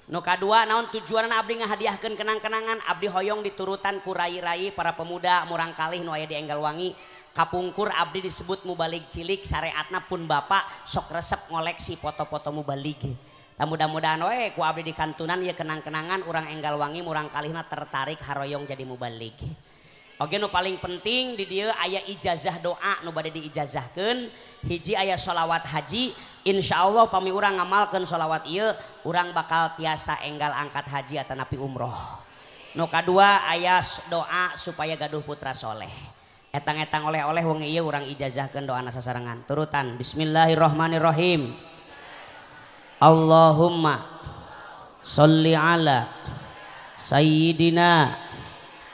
Nu kadua naon tujuanana abdi ngahadiahkeun kenang-kenangan, abdi hoyong diturutan ku rai-rai para pemuda murang kalih nu aya di Enggal Wangi. Kapungkur abdi disebut mubalig cilik, syariatna pun bapak sok resep ngoleksi foto-foto mubalig. Nah, mudah-mudahan we ku abdi di kantunan ya kenang-kenangan urang Enggal Wangi murang kalihna tertarik haroyong jadi mubalig. Oke, nu paling penting di dieu aya ijazah doa nu bade diijazahkeun, hiji aya sholawat haji, insyaallah pami urang ngamalkeun sholawat ieu urang bakal tiasa enggal angkat haji atanapi umroh. Nu kadua aya doa supaya gaduh putra soleh. Etang-etang oleh-oleh wengi ieu urang ijazahkeun doana sasarengan. Turutan bismillahirrahmanirrahim. Allahumma sholli ala sayyidina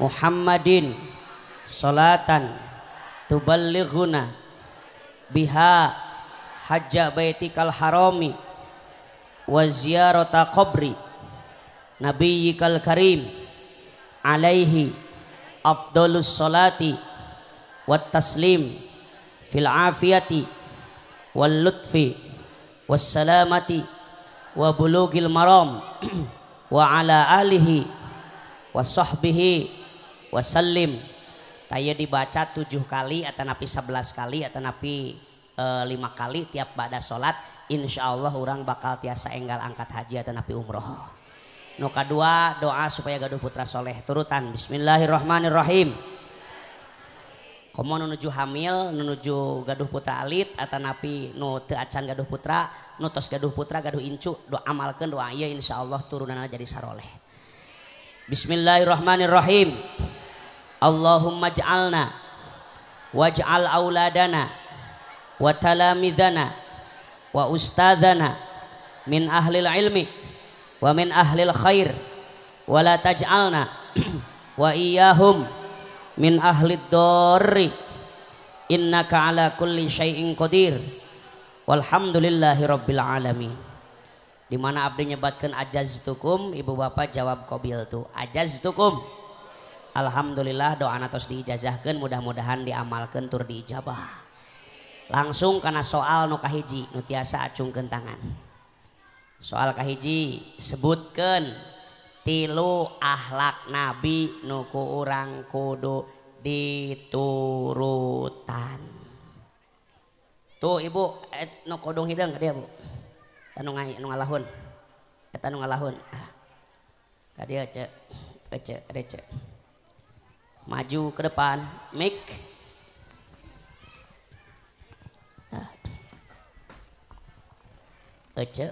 Muhammadin sholatan tuballighuna biha hajja baitikal harami wa ziyarata qabri nabiyyikal karim alaihi afdalus sholati wat taslim fil afiyati wal lutfi wassalamati wa bulugil maram wa ala alihi wa sahbihi wa sallim. Taya dibaca 7 kali atau napi 11 kali atau napi 5 kali tiap ba'da sholat, insyaallah orang bakal tiasa enggal angkat haji atau napi umroh. Nu kadua doa supaya gaduh putra soleh. Turutan bismillahirrahmanirrahim. Komo nuju hamil, nuju gaduh putra alit atau napi nu teu acan gaduh putra, nu tos gaduh putra gaduh incu, doa amalkeun doa ieu insyaallah turunanna jadi saroleh. Bismillahirrahmanirrahim. Allahumma ij'alna waj'al auladana wa talamidhana wa ustadzana min ahlil ilmi wa min ahlil khair wa la taj'alna wa iyyahum min ahlid dharri innaka ala kulli syai'in qadir walhamdulillahi rabbil alamin. Di mana abdi nyebatkeun ajaztukum, ibu bapak jawab qabil tu ajaztukum. Alhamdulillah doana tos diijazahkeun, mudah-mudahan diamalkeun tur diijabah. Langsung kana soal nu kahiji nu tiasa acungkeun tangan. Soal kahiji, sebutkeun 3 akhlak nabi nu ku urang kudu diturutan. Tuh ibu nu kodong hideung ka dieu bu. Eta nu ngalahun. Eta nu ngalahun. Ah. Ka dieu ceu, ceu, ceu. Maju ke depan, mic. Nah. Ece.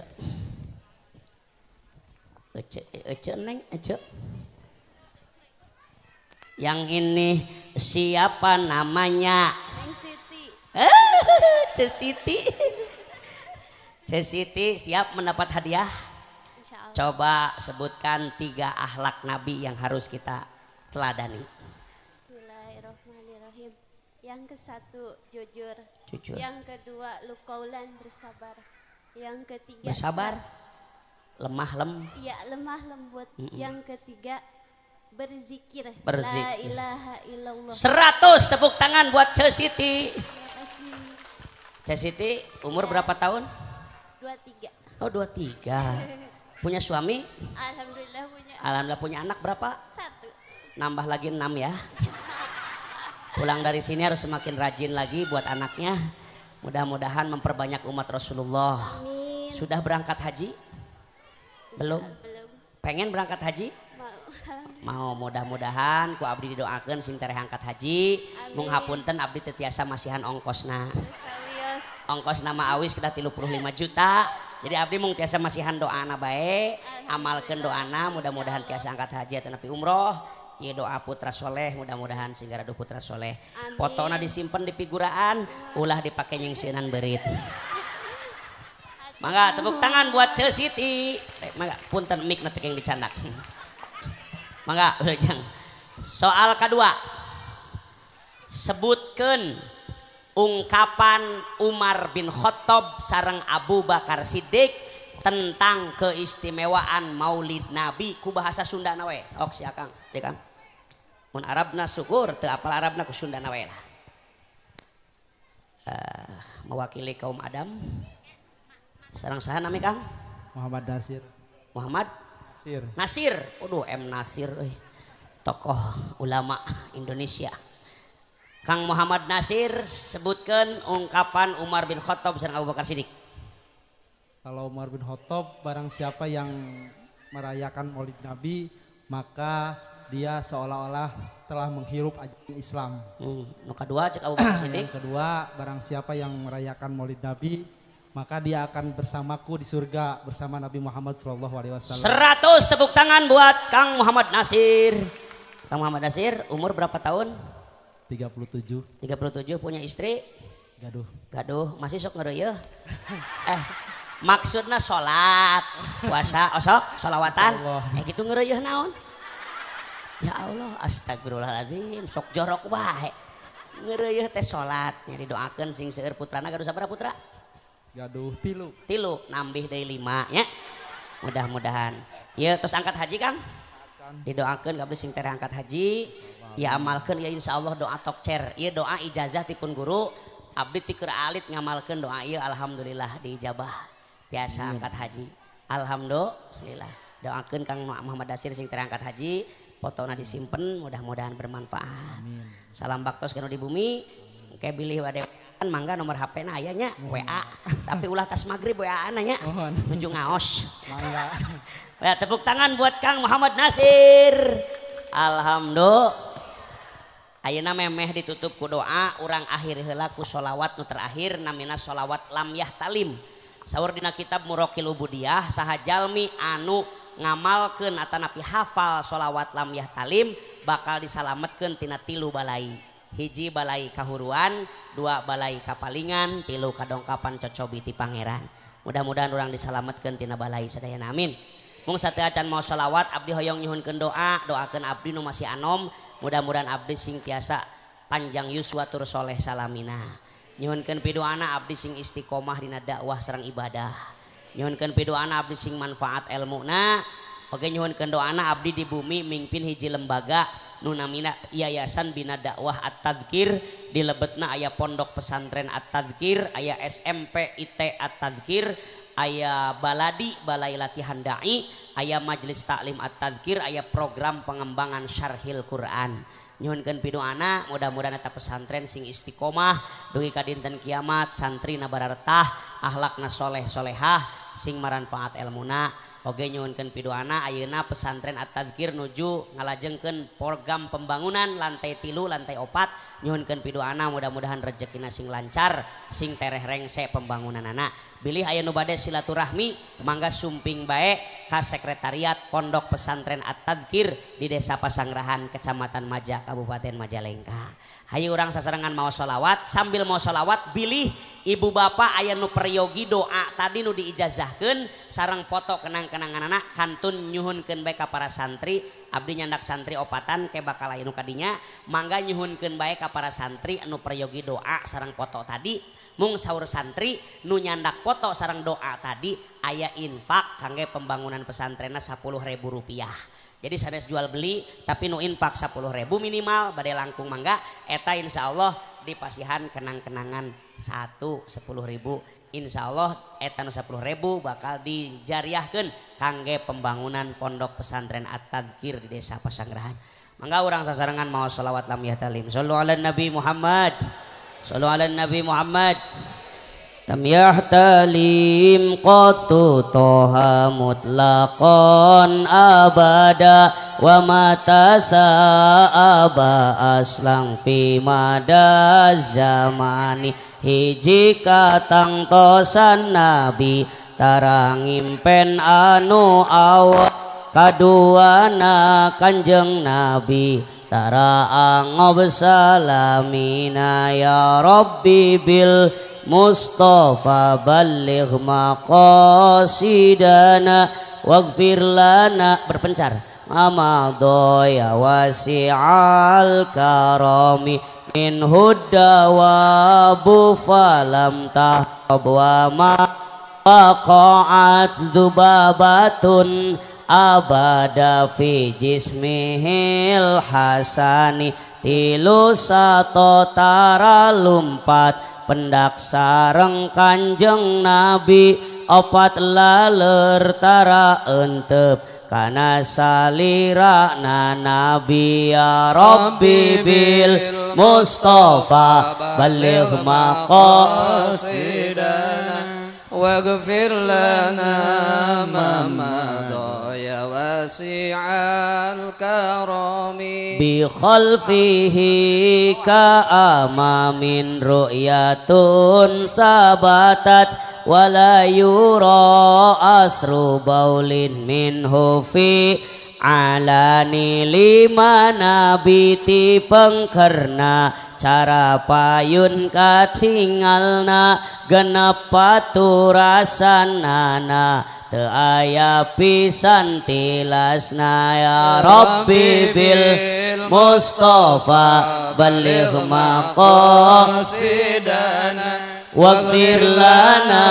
Ece, Ece neng, Ece. Yang ini siapa namanya? Neng Siti. Ce Siti. Ce Siti siap mendapat hadiah? Insyaallah. Coba sebutkan 3 akhlak Nabi yang harus kita teladani. Bismillahirrahmanirrahim. Yang ke-1 jujur. Jujur. Yang kedua lukaulan bersabar. Yang ketiga bersabar. Lemah lem. Iya, lemah lembut. Yang ketiga berzikir. Berzikir. La ilaha illallah. 100 tepuk tangan buat Ce Siti. Ce Siti umur ya. Berapa tahun? 23. Oh, 23. Punya suami? Alhamdulillah punya. Alhamdulillah punya anak berapa? 1. Nambah lagi 6 ya. Pulang dari sini harus semakin rajin lagi buat anaknya. Mudah-mudahan memperbanyak umat Rasulullah. Amin. Sudah berangkat haji? Belum? Belum. Pengen berangkat haji? Mau. Mau, mudah-mudahan ku abdi didoakeun sing tereh angkat haji. Amin. Mung hapunten abdi teu tiasa masihan ongkosna. Sawios. Ongkos nama awis kedah 35 juta. Jadi abdi mung tiasa masihan doana bae, amalkeun doana, mudah-mudahan tiasa angkat haji atau nepi umroh. Ieu doa putra soleh, mudah-mudahan sing gaduh putra soleh. Fotona disimpen di figuraan, ulah dipake nyingsieunan beurit. Mangga tepuk tangan buat Ce Siti. Mangga punten mic na teu keng dicandak. Mangga ujang. Soal kedua. Sebutkeun ungkapan Umar bin Khattab sareng Abu Bakar Siddiq tentang keistimewaan Maulid Nabi ku bahasa Sunda na we. Ok si Akang, deui Kang. Mun Arabna syukur, teu apal Arabna ku Sunda na we lah. Mewakili kaum Adam. Sareng saha nami Kang? Muhammad Nasir. Muhammad Nasir. Nasir. Waduh, M Nasir euy. Tokoh ulama Indonesia. Kang Muhammad Nasir sebutkan ungkapan Umar bin Khattab sareng Abu Bakar Siddiq. Kalau Umar bin Khattab, barang siapa yang merayakan Maulid Nabi, maka dia seolah-olah telah menghirup ajaran Islam. Nu kadua cek Abu Bakar Siddiq. Yang kedua, barang siapa yang merayakan Maulid Nabi, maka dia akan bersamaku di surga bersama Nabi Muhammad shallallahu alaihi wasallam. 100 tepuk tangan buat Kang Muhammad Nasir. Kang Muhammad Nasir umur berapa tahun? 37. 37, punya istri? Gaduh. Gaduh, masih sok ngereueuh. Maksudna salat, puasa, osok, solawatan. Gitu ngereueuh naon? Ya Allah, astagfirullahaladzim, sok jorok wae. Ngereueuh teh salat, nyari doakeun sing seueur putrana gaduh sabaraha putra? Gaduh 3. 3, nambih deui 5 nya. Mudah-mudahan. Ieu tos angkat haji Kang? Didoakeun kabeh sing tereh angkat haji. Ya amalkeun ya insyaallah doa tokcer. Ieu doa ijazah tipun guru, abdi ti keur alit ngamalkeun doa ieu alhamdulillah diijabah. Tiasa angkat haji. Alhamdulillah. Doakeun Kang Muhammad Nasir sing terangkat haji, fotona disimpen mudah-mudahan bermanfaat. Amin. Salam baktos kanu di bumi, engke bilih bade mangga nomor HP na aya nya WA. Tapi ulah tas magrib WA-an nya. Nuju ngaos. Mangga. Ya, tepuk tangan buat Kang Muhammad Nasir. Alhamdulillah. Ayeuna memeh ditutup ku doa, urang akhir heula ku sholawat nu terakhir namina sholawat lam yahtalim. Saur dina kitab Muraqil Ubudiyah saha jalmi anu ngamalkeun atanapi hafal sholawat lam yahtalim bakal disalametkeun tina 3 balai. 1 balai kahuruan, 2 balai kapalingan, 3 kadongkapan cocobi ti pangeran. Mudah-mudahan urang disalametkeun tina balai sadayana amin. Mung sateuacan mau sholawat abdi hoyong nyuhunkeun doa, doakeun abdi nu masih anom. Mudah-mudahan abdi sing tiasa panjang yuswa tur soleh salamina. Nyuhunkeun pidoana abdi sing istiqomah dina dakwah sareng ibadah. Nyuhunkeun pidoana abdi sing manfaat elmuna. Oge nyuhunkeun doana abdi di bumi mingpin hiji lembaga nu namina Yayasan Bina Dakwah At-Tadzkir, di lebetna aya pondok pesantren At-Tadzkir, aya SMP IT At-Tadzkir, aya baladi balai latihan dai, aya majelis taklim At-Tadzkir, aya program pengembangan syarhil Quran. Nyuhunkeun pidoana mudah-mudahan eta pesantren sing istiqomah dugi ka dinten kiamat, santrina bararetah, akhlakna soleh solehah, sing maranfaat elmuna. Oge nyuhunkeun pidoana ayeuna pesantren At-Tadzkir nuju ngalajengkeun program pembangunan lantai 3 lantai 4 nyuhunkeun pidoana mudah-mudahan rezekina sing lancar sing tereh rengse pembangunanana. Bilih aya nu bade silaturahmi mangga sumping bae ka sekretariat Pondok Pesantren At-Tadzkir di Desa Pasangrahan, Kecamatan Maja, Kabupaten Majalengka. Hayu urang sasarengan mau sholawat, sambil mau sholawat bilih ibu bapak aya nu peryogi doa tadi nu diijazahkeun sareng foto kenang-kenangan anak kantun nyuhunkeun bae ka para santri. Abdi nyandak santri opatan ke bakal aya nu kadinya mangga nyuhunkeun bae ka para santri anu peryogi doa sareng foto tadi. Mung saur santri nu nyandak foto sareng doa tadi aya infak kangge pembangunan pesantrenna 10.000 rupiah. Jadi sanes jual beli tapi nu infak 10.000 minimal bade langkung mangga eta insyaallah dipasihan kenang-kenangan 1 10.000 insyaallah eta nu 10.000 bakal dijariahkeun kangge pembangunan pondok pesantren At-Tadzkir di Desa Pasangrahan. Mangga urang sasarengan maos sholawat lam yahtalim. Shallu ala Nabi Muhammad. Shallu ala Nabi Muhammad. Lam yahtalim qatu toha mutlaqan abada wa mata sa'aba aslang fi mada zamani hiji katang tosan nabi tarang impen anu awak kaduana kanjeng nabi tara angob salamina ya rabbi bil Mustafa baligh maqasidana waghfir lana berpencar amadha ya wasi'al karami min hudawabu falam tahab wa ma waqa'at dzubabatun abada fi jismihil hasani tilu sato tara lumpat pendak sareng kanjeng nabi opat laler tara entep kana salirana nabi ya rabbi bil mustafa baligh maqasidana waghfir lana ma madha ya wasi'al karami bi khalfihi ka amamin ru'yatun sabatat wala yura asru baulin minhu fi alani lima nabi ti pengkerna cara payun katingalna genep paturasanana teu aya pisan tilasna ya rabbi bil mustafa baligh maqasidana waghfir lana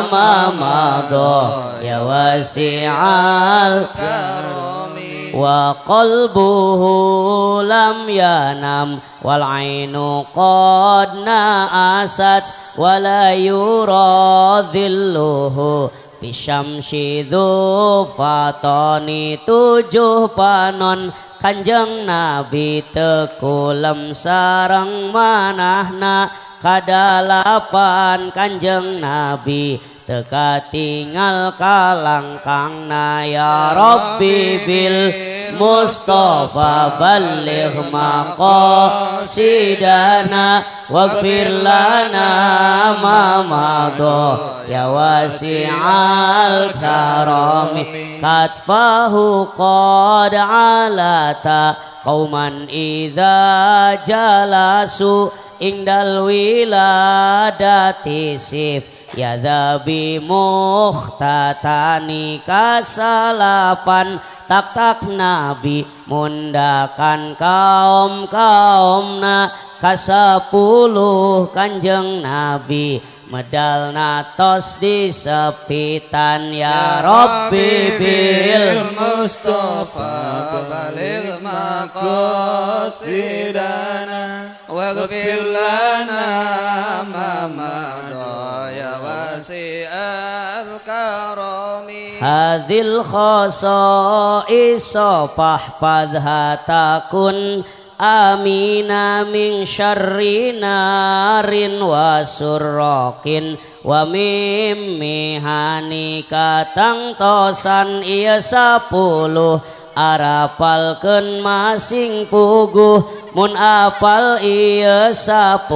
ma madha ya wasi'al karami wa qalbuhu lam yanam wal ainu qad na'asat wa la yura dhilluhu fi syamsi dzu fatani tujuh panon kanjeng nabi tekulem sareng manahna kadalapan kanjeng nabi teka tinggal kalangkangna ya rabbi bil mustafa baligh maqasidana waghfir lana ma madha ya wasi'al karami katfahu qad alata qauman idza jalasu indal wiladati sif ya dzabi mukhtatani kasalapan tak tak nabi mundakan kaum kaumna kasapuluh kanjeng nabi medal natos di sepitan ya rabbi bil mustafa baligh maqasidana waghfir lana ma madha ya wasi'al karami hadhil khasa'is fahfadha takun amina min syarri narin wa surrakin Wa mim mihani katangtosan ieu 10 arapalkeun masing puguh mun apal ieu 10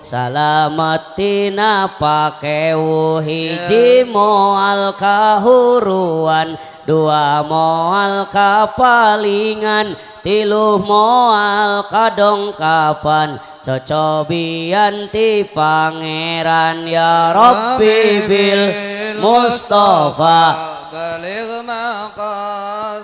salamet tina pakewuh hiji moal kahuruan dua moal kapalingan tilu moal kadongkapan cocobian ti pangeran ya Rabbi bil Mustafa baligh maqasidana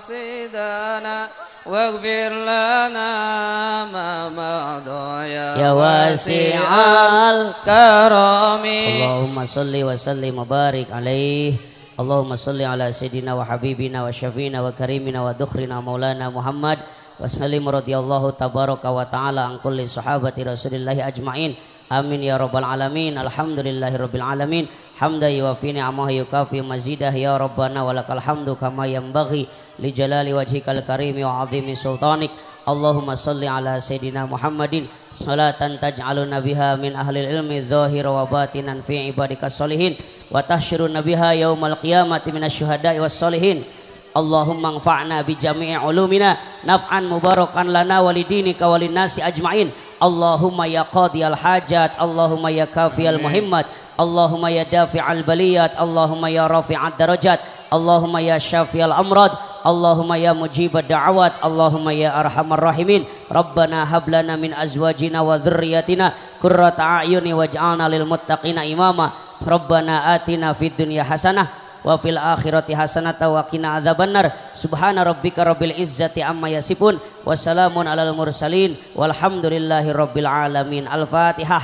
waghfir lana ma madha ya wasi'al karami. Allahumma salli wa sallim wa barik alaihi. Allahumma salli ala sayyidina wa habibina wa syafiina wa karimina wa dukhrina maulana Muhammad wa sallim radhiyallahu tabaraka wa ta'ala an kulli sahabati rasulillahi ajma'in. Amin ya rabbal alamin. Alhamdulillahi rabbil alamin. Hamda yuwafi ni'amahu yukafi mazidah ya rabbana walakal hamdu kama yanbaghi li jalali wajhikal karimi wa 'azimi sultanik. Allahumma salli ala sayyidina Muhammadin salatan taj'aluna biha min ahlil ilmi dhahira wa batinan fi ibadika sholihin wa tahsyuruna biha yaumal qiyamati minasyuhada'i was sholihin. Allahumma anfa'na bi jami'i ulumina naf'an mubarakan lana walidinika walinnasi ajma'in. Allahumma ya qadiyal hajat, Allahumma ya kafiyal muhimmat, Allahumma ya dafi'al baliyat, Allahumma ya rafi'ad darajat, Allahumma ya syafiyal amrad, Allahumma ya mujibad da'awat, Allahumma ya arhamar rahimin. Rabbana hab lana min azwajina wa dzurriyyatina qurrata a'yuni waj'alna lil muttaqina imama. Rabbana atina fid dunya hasanah wa fil akhirati hasanata wa qina adzabannar. Subhana rabbika rabbil izzati amma yasifun wassalamun alal mursalin walhamdulillahi rabbil alamin. Al-Fatihah.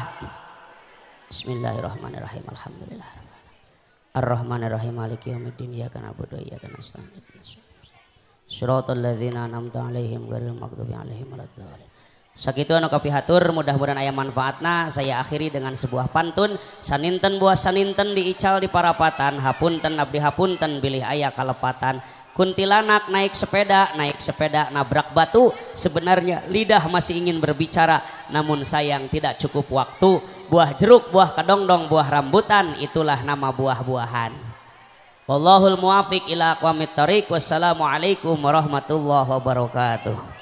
Bismillahirrahmanirrahim. Alhamdulillah Ar-Rahmanirrahim. Maliki yaumiddin. Iyyaka na'budu wa iyyaka nasta'in. Shiratal ladzina an'amta 'alaihim ghairil maghdubi 'alaihim waladdallin. Sakitu anu kapihatur, mudah-mudahan aya manfaatna. Saya akhiri dengan sebuah pantun. Saninten buah saninten diical di parapatan, hapunten abdi hapunten bilih aya kalepatan. Kuntilanak naik sepeda nabrak batu. Sebenarnya lidah masih ingin berbicara, namun sayang tidak cukup waktu. Buah jeruk, buah kadongdong, buah rambutan, itulah nama buah-buahan. Wallahul muwafiq ila aqwamit thariq. Wassalamualaikum warahmatullahi wabarakatuh.